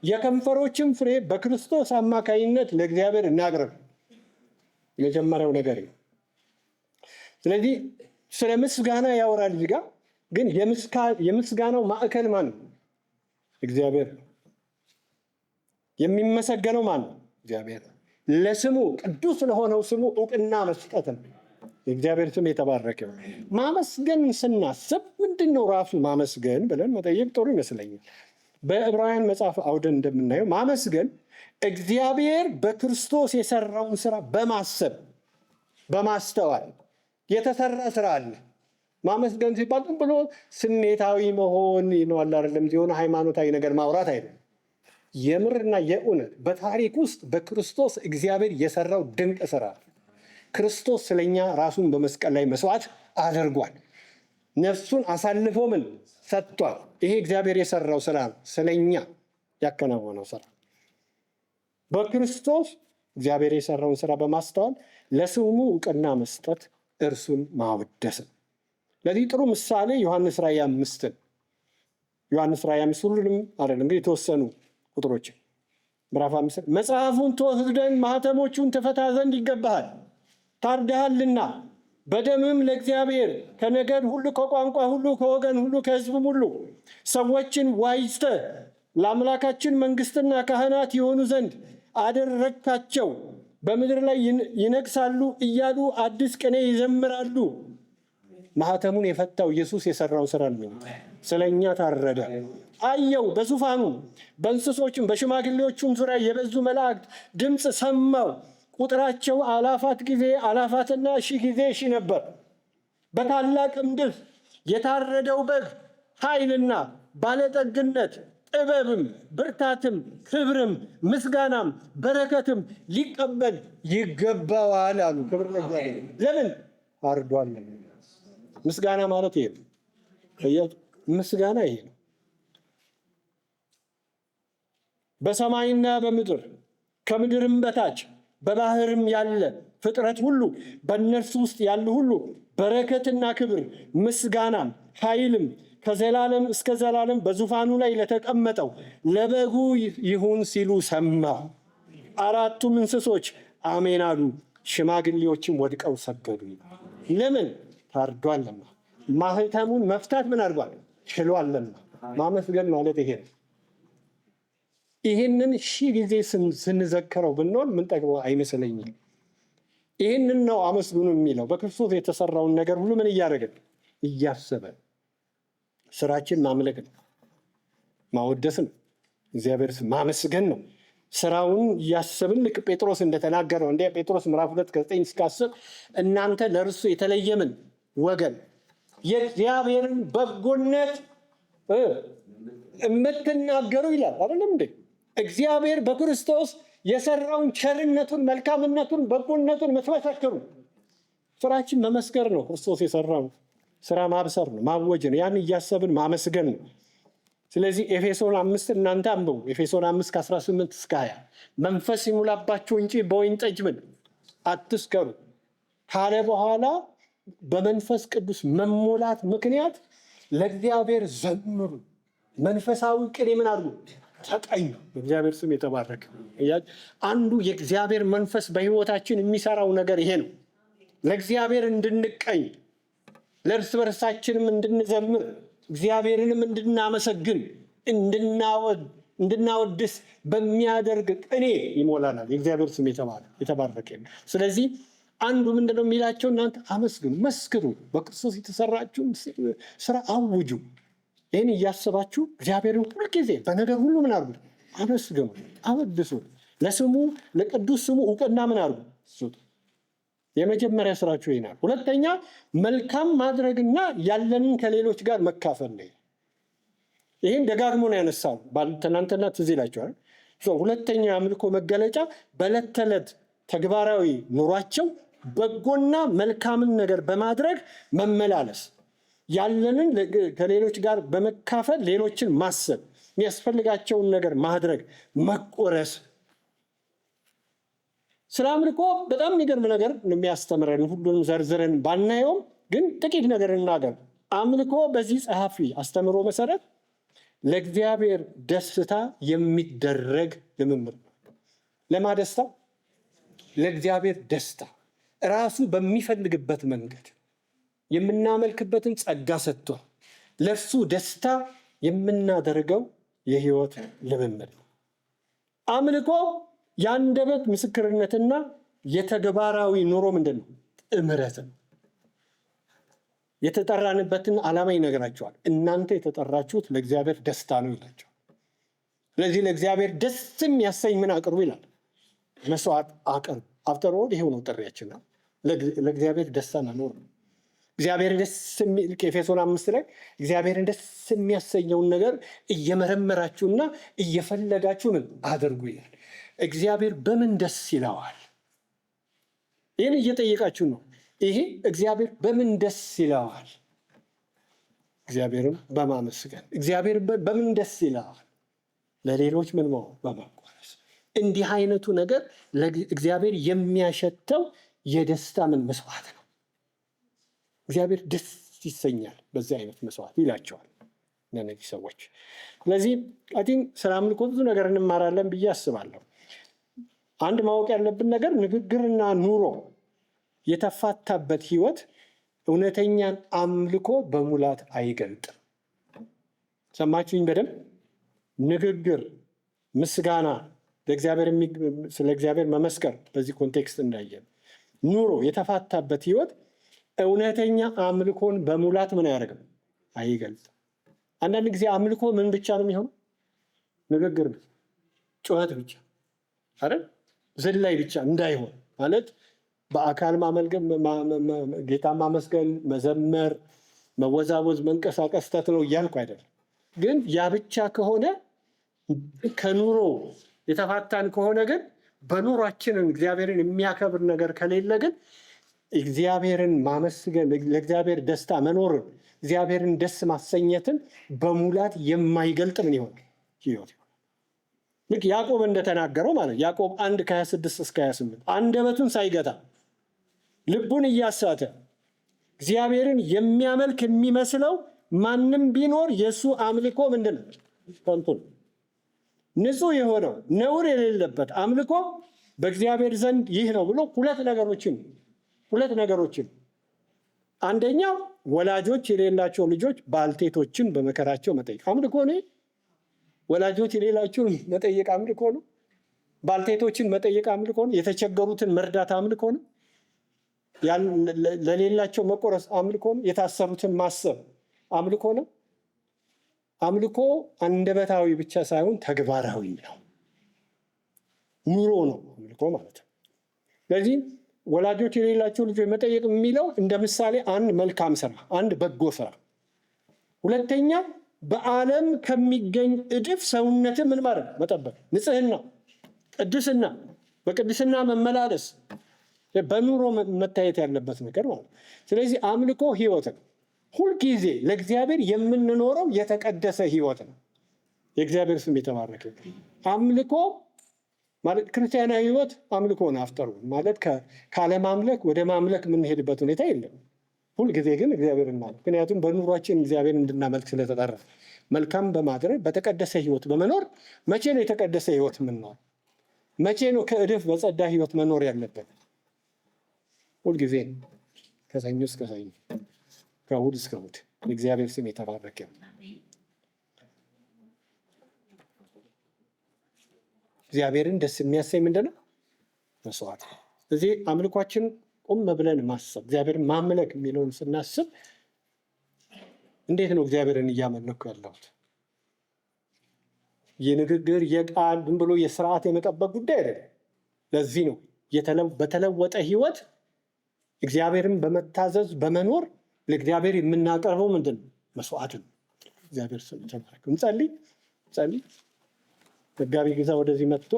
የከንፈሮችን ፍሬ በክርስቶስ አማካይነት ለእግዚአብሔር እናቅርብ። የመጀመሪያው ነገር ነው። ስለዚህ ስለ ምስጋና ያወራል እዚህ ጋር፣ ግን የምስጋናው ማዕከል ማን ነው? እግዚአብሔር ነው። የሚመሰገነው ማን ነው? እግዚአብሔር ነው። ለስሙ፣ ቅዱስ ለሆነው ስሙ እውቅና መስጠት ነው። የእግዚአብሔር ስም የተባረከ ይሁን። ማመስገን ስናስብ ምንድን ነው ራሱ ማመስገን ብለን መጠየቅ ጥሩ ይመስለኛል። በዕብራውያን መጽሐፍ አውደን እንደምናየው ማመስገን እግዚአብሔር በክርስቶስ የሰራውን ስራ በማሰብ፣ በማስተዋል የተሰራ ስራ አለ። ማመስገን ሲባል ዝም ብሎ ስሜታዊ መሆን ይነዋል አይደለም፣ የሆነ ሃይማኖታዊ ነገር ማውራት አይደለም። የምርና የእውነት በታሪክ ውስጥ በክርስቶስ እግዚአብሔር የሰራው ድንቅ ስራ ነው። ክርስቶስ ስለኛ ራሱን በመስቀል ላይ መስዋዕት አድርጓል። ነፍሱን አሳልፎ ምን ሰጥቷል። ይሄ እግዚአብሔር የሰራው ስራ ነው። ስለኛ ያከናወነው ስራ በክርስቶስ እግዚአብሔር የሰራውን ስራ በማስተዋል ለስሙ እውቅና መስጠት፣ እርሱን ማወደስ ነው። ለዚህ ጥሩ ምሳሌ ዮሐንስ ራእይ 5ን፣ ዮሐንስ ራእይ 5፣ ሁሉንም አይደለም እንግዲህ፣ የተወሰኑ ቁጥሮችን፣ ምዕራፍ 5፣ "መጽሐፉን ትወስድ ዘንድ ማኅተሞቹን ትፈታ ዘንድ ይገባሃል፣ ታርደሃልና በደምም ለእግዚአብሔር ከነገድ ሁሉ፣ ከቋንቋ ሁሉ፣ ከወገን ሁሉ፣ ከሕዝብም ሁሉ ሰዎችን ዋጅተህ ለአምላካችን መንግስትና ካህናት ይሆኑ ዘንድ አደረግካቸው፣ በምድር ላይ ይነግሳሉ እያሉ አዲስ ቅኔ ይዘምራሉ።" ማህተሙን የፈታው ኢየሱስ የሰራውን ስራ ነው። ስለ እኛ ታረደ። አየው፣ በዙፋኑ በእንስሶቹም በሽማግሌዎቹም ዙሪያ የበዙ መላእክት ድምፅ ሰማው። ቁጥራቸው አላፋት ጊዜ አላፋትና ሺህ ጊዜ ሺህ ነበር። በታላቅም ድምፅ "የታረደው በግ ኃይልና ባለጠግነት፣ ጥበብም፣ ብርታትም፣ ክብርም፣ ምስጋናም፣ በረከትም ሊቀበል ይገባዋል" አሉ። ክብር ለእግዚአብሔር። ለምን? ታርዷል። ምስጋና ማለት ይሄ ነው። ምስጋና ይሄ ነው። በሰማይና በምድር ከምድርም በታች በባህርም ያለ ፍጥረት ሁሉ፣ በእነርሱ ውስጥ ያሉ ሁሉ "በረከትና ክብር፣ ምስጋናም፣ ኃይልም ከዘላለም እስከ ዘላለም በዙፋኑ ላይ ለተቀመጠው ለበጉ ይሁን" ሲሉ ሰማሁ። አራቱም እንስሶች አሜን አሉ። ሽማግሌዎችም ወድቀው ሰገዱ። ለምን? ታርዷልና። ማህተሙን መፍታት ምን አድርጓል? ችሏልና። ማመስገን ማለት ይሄ ነው። ይህንን ሺህ ጊዜ ስንዘክረው ብንሆን ምንጠግበው አይመስለኝም። ይህንን ነው አመስግኑ የሚለው። በክርስቶስ የተሰራውን ነገር ሁሉ ምን እያደረግን? እያሰበን። ስራችን ማምለክ ነው፣ ማወደስ ነው፣ እግዚአብሔር ማመስገን ነው። ስራውን እያሰብን ልክ ጴጥሮስ እንደተናገረው፣ እንደ ጴጥሮስ ምዕራፍ 2 ከ9 እስከ 10፣ "እናንተ ለእርሱ የተለየ ምን ወገን፣ የእግዚአብሔርን በጎነት የምትናገሩ" ይላል። አይደለም እንዴ? እግዚአብሔር በክርስቶስ የሰራውን ቸርነቱን፣ መልካምነቱን፣ በጎነቱን የምትመሰክሩ። ስራችን መመስከር ነው። ክርስቶስ የሰራው ስራ ማብሰር ነው፣ ማወጅ ነው። ያን እያሰብን ማመስገን ነው። ስለዚህ ኤፌሶን 5 እናንተ አንብቡ። ኤፌሶን 5 ከ18 እስከ 20፣ "መንፈስ ይሙላባችሁ እንጂ በወይን ጠጅ ምን አትስከሩ" ካለ በኋላ በመንፈስ ቅዱስ መሞላት ምክንያት ለእግዚአብሔር ዘምሩ፣ መንፈሳዊ ቅኔ ምን አድርጉ? ተቀኙ። እግዚአብሔር ስም የተባረከ። አንዱ የእግዚአብሔር መንፈስ በሕይወታችን የሚሰራው ነገር ይሄ ነው። ለእግዚአብሔር እንድንቀኝ፣ ለእርስ በርሳችንም እንድንዘምር፣ እግዚአብሔርንም እንድናመሰግን፣ እንድናወድስ በሚያደርግ ቅኔ ይሞላናል። የእግዚአብሔር ስም የተባረከ። ስለዚህ አንዱ ምንድነው የሚላቸው? እናንተ አመስግኑ፣ መስክሩ፣ በክርስቶስ የተሰራችሁን ስራ አውጁ። ይህን እያሰባችሁ እግዚአብሔርን ሁልጊዜ በነገር ሁሉ ምን አድርጉ? አመስግኑ፣ አወድሱ። ለስሙ፣ ለቅዱስ ስሙ እውቅና ምን አድርጉ? ስጡ። የመጀመሪያ ስራችሁ ይናል። ሁለተኛ መልካም ማድረግና ያለንን ከሌሎች ጋር መካፈል ነው። ይህን ደጋግሞ ነው ያነሳው። ትናንትና ትዝ ይላችኋል። ሁለተኛው የአምልኮ መገለጫ በዕለት ተዕለት ተግባራዊ ኑሯቸው በጎና መልካምን ነገር በማድረግ መመላለስ፣ ያለንን ከሌሎች ጋር በመካፈል ሌሎችን ማሰብ፣ የሚያስፈልጋቸውን ነገር ማድረግ፣ መቆረስ። ስለ አምልኮ በጣም የሚገርም ነገር የሚያስተምረን፣ ሁሉንም ዘርዝረን ባናየውም ግን ጥቂት ነገር እናገር። አምልኮ በዚህ ጸሐፊ አስተምህሮ መሰረት ለእግዚአብሔር ደስታ የሚደረግ ልምምድ ነው። ለማ ደስታ? ለእግዚአብሔር ደስታ፣ ራሱ በሚፈልግበት መንገድ የምናመልክበትን ጸጋ ሰጥቷል። ለእርሱ ደስታ የምናደርገው የህይወት ልምምድ ነው። አምልኮ የአንደበት ምስክርነትና የተግባራዊ ኑሮ ምንድን ነው? ጥምረት ነው። የተጠራንበትን ዓላማ ይነግራቸዋል። እናንተ የተጠራችሁት ለእግዚአብሔር ደስታ ነው ይላቸዋል። ስለዚህ ለእግዚአብሔር ደስ የሚያሰኝ ምን አቅርቡ ይላል? መስዋዕት አቅርቡ። After all ይሄው ነው ጥሪያችን ነው። ለእግዚአብሔር ደስታ መኖር ነው። እግዚአብሔር ደስ የሚል፣ ኤፌሶን 5 ላይ እግዚአብሔርን ደስ የሚያሰኘውን ነገር እየመረመራችሁና እየፈለጋችሁ ምን አድርጉ ይላል። እግዚአብሔር በምን ደስ ይለዋል? ይህን እየጠየቃችሁ ነው። ይሄ እግዚአብሔር በምን ደስ ይለዋል? እግዚአብሔርን በማመስገን። እግዚአብሔር በምን ደስ ይለዋል? ለሌሎች ምን መሆን፣ በመቆረስ። እንዲህ አይነቱ ነገር እግዚአብሔር የሚያሸተው የደስታ ምን መስዋዕት ነው። እግዚአብሔር ደስ ይሰኛል በዚህ አይነት መስዋዕት ይላቸዋል ለእነዚህ ሰዎች። ስለዚህ I think ስለ አምልኮ ብዙ ነገር እንማራለን ብዬ አስባለሁ። አንድ ማወቅ ያለብን ነገር ንግግርና ኑሮ የተፋታበት ህይወት እውነተኛን አምልኮ በሙላት አይገልጥም። ሰማችሁኝ በደንብ? ንግግር፣ ምስጋና፣ ስለ እግዚአብሔር መመስከር በዚህ context እንዳየን ኑሮ የተፋታበት ህይወት እውነተኛ አምልኮን በሙላት ምን አያደርግም? አይገልጥም። አንዳንድ ጊዜ አምልኮ ምን ብቻ ነው የሚሆነው? ንግግር ብቻ፣ ጩኸት ብቻ አይደል? ዝላይ ብቻ እንዳይሆን፣ ማለት በአካል ጌታ ማመስገን፣ መዘመር፣ መወዛወዝ፣ መንቀሳቀስ ስህተት ነው እያልኩ አይደለም። ግን ያ ብቻ ከሆነ፣ ከኑሮ የተፋታን ከሆነ ግን፣ በኑሯችንን እግዚአብሔርን የሚያከብር ነገር ከሌለ ግን እግዚአብሔርን ማመስገን፣ ለእግዚአብሔር ደስታ መኖርን፣ እግዚአብሔርን ደስ ማሰኘትን በሙላት የማይገልጥ ምን ይሆናል? ህይወት ይሆናል። ልክ ያዕቆብ እንደተናገረው ማለት፣ ያዕቆብ 1 ከ26 እስከ 28፣ አንደበቱን ሳይገታ ልቡን እያሳተ እግዚአብሔርን የሚያመልክ የሚመስለው ማንም ቢኖር የእሱ አምልኮ ምንድን ነው? ከንቱ ነው። ንጹሕ የሆነው ነውር የሌለበት አምልኮ በእግዚአብሔር ዘንድ ይህ ነው ብሎ ሁለት ነገሮችን፣ አንደኛው ወላጆች የሌላቸው ልጆች ባልቴቶችን በመከራቸው መጠየቅ አምልኮ ነው። ወላጆች የሌላቸውን መጠየቅ አምልኮ ነው። ባልቴቶችን መጠየቅ አምልኮ ነው። የተቸገሩትን መርዳት አምልኮ ነው። ለሌላቸው መቆረስ አምልኮ ነው። የታሰሩትን ማሰብ አምልኮ ነው። አምልኮ አንደበታዊ ብቻ ሳይሆን ተግባራዊ ነው። ኑሮ ነው አምልኮ ማለት ነው። ስለዚህ ወላጆች የሌላቸው ልጆች መጠየቅ የሚለው እንደ ምሳሌ አንድ መልካም ስራ፣ አንድ በጎ ስራ። ሁለተኛ በዓለም ከሚገኝ እድፍ ሰውነትን ምን ማድረግ፣ መጠበቅ፣ ንጽህና፣ ቅድስና፣ በቅድስና መመላለስ በኑሮ መታየት ያለበት ነገር ማለት ነው። ስለዚህ አምልኮ ህይወት ነው። ሁልጊዜ ለእግዚአብሔር የምንኖረው የተቀደሰ ህይወት ነው። የእግዚአብሔር ስም የተባረከ። አምልኮ ማለት ክርስቲያናዊ ህይወት አምልኮ ነው። After all ማለት ካለማምለክ ወደ ማምለክ የምንሄድበት ሁኔታ የለም። ሁልጊዜ ግን እግዚአብሔርን ማለት፣ ምክንያቱም በኑሯችን እግዚአብሔርን እንድናመልክ ስለተጠራ፣ መልካም በማድረግ በተቀደሰ ህይወት በመኖር። መቼ ነው የተቀደሰ ህይወት የምንኖር? መቼ ነው ከእድፍ በጸዳ ህይወት መኖር ያለብን? ሁልጊዜ፣ ከሰኞ እስከ ሰኞ፣ ከእሑድ እስከ እሑድ። የእግዚአብሔር ስም የተባረከ ይሁን። እግዚአብሔርን ደስ የሚያሰኝ ምንድን ነው? መስዋዕት። እዚህ አምልኳችን ቆም ብለን ማሰብ፣ እግዚአብሔርን ማምለክ የሚለውን ስናስብ እንዴት ነው እግዚአብሔርን እያመለኩ ያለሁት? የንግግር፣ የቃል፣ ዝም ብሎ የስርዓት የመጠበቅ ጉዳይ አይደለም። ለዚህ ነው በተለወጠ ህይወት እግዚአብሔርን በመታዘዝ በመኖር ለእግዚአብሔር የምናቀርበው ምንድን ነው? መስዋዕት ነው። እግዚአብሔር ስም ተባረክ። እንጸልይ፣ እንጸልይ። መጋቢ ግዛ ወደዚህ መጥቶ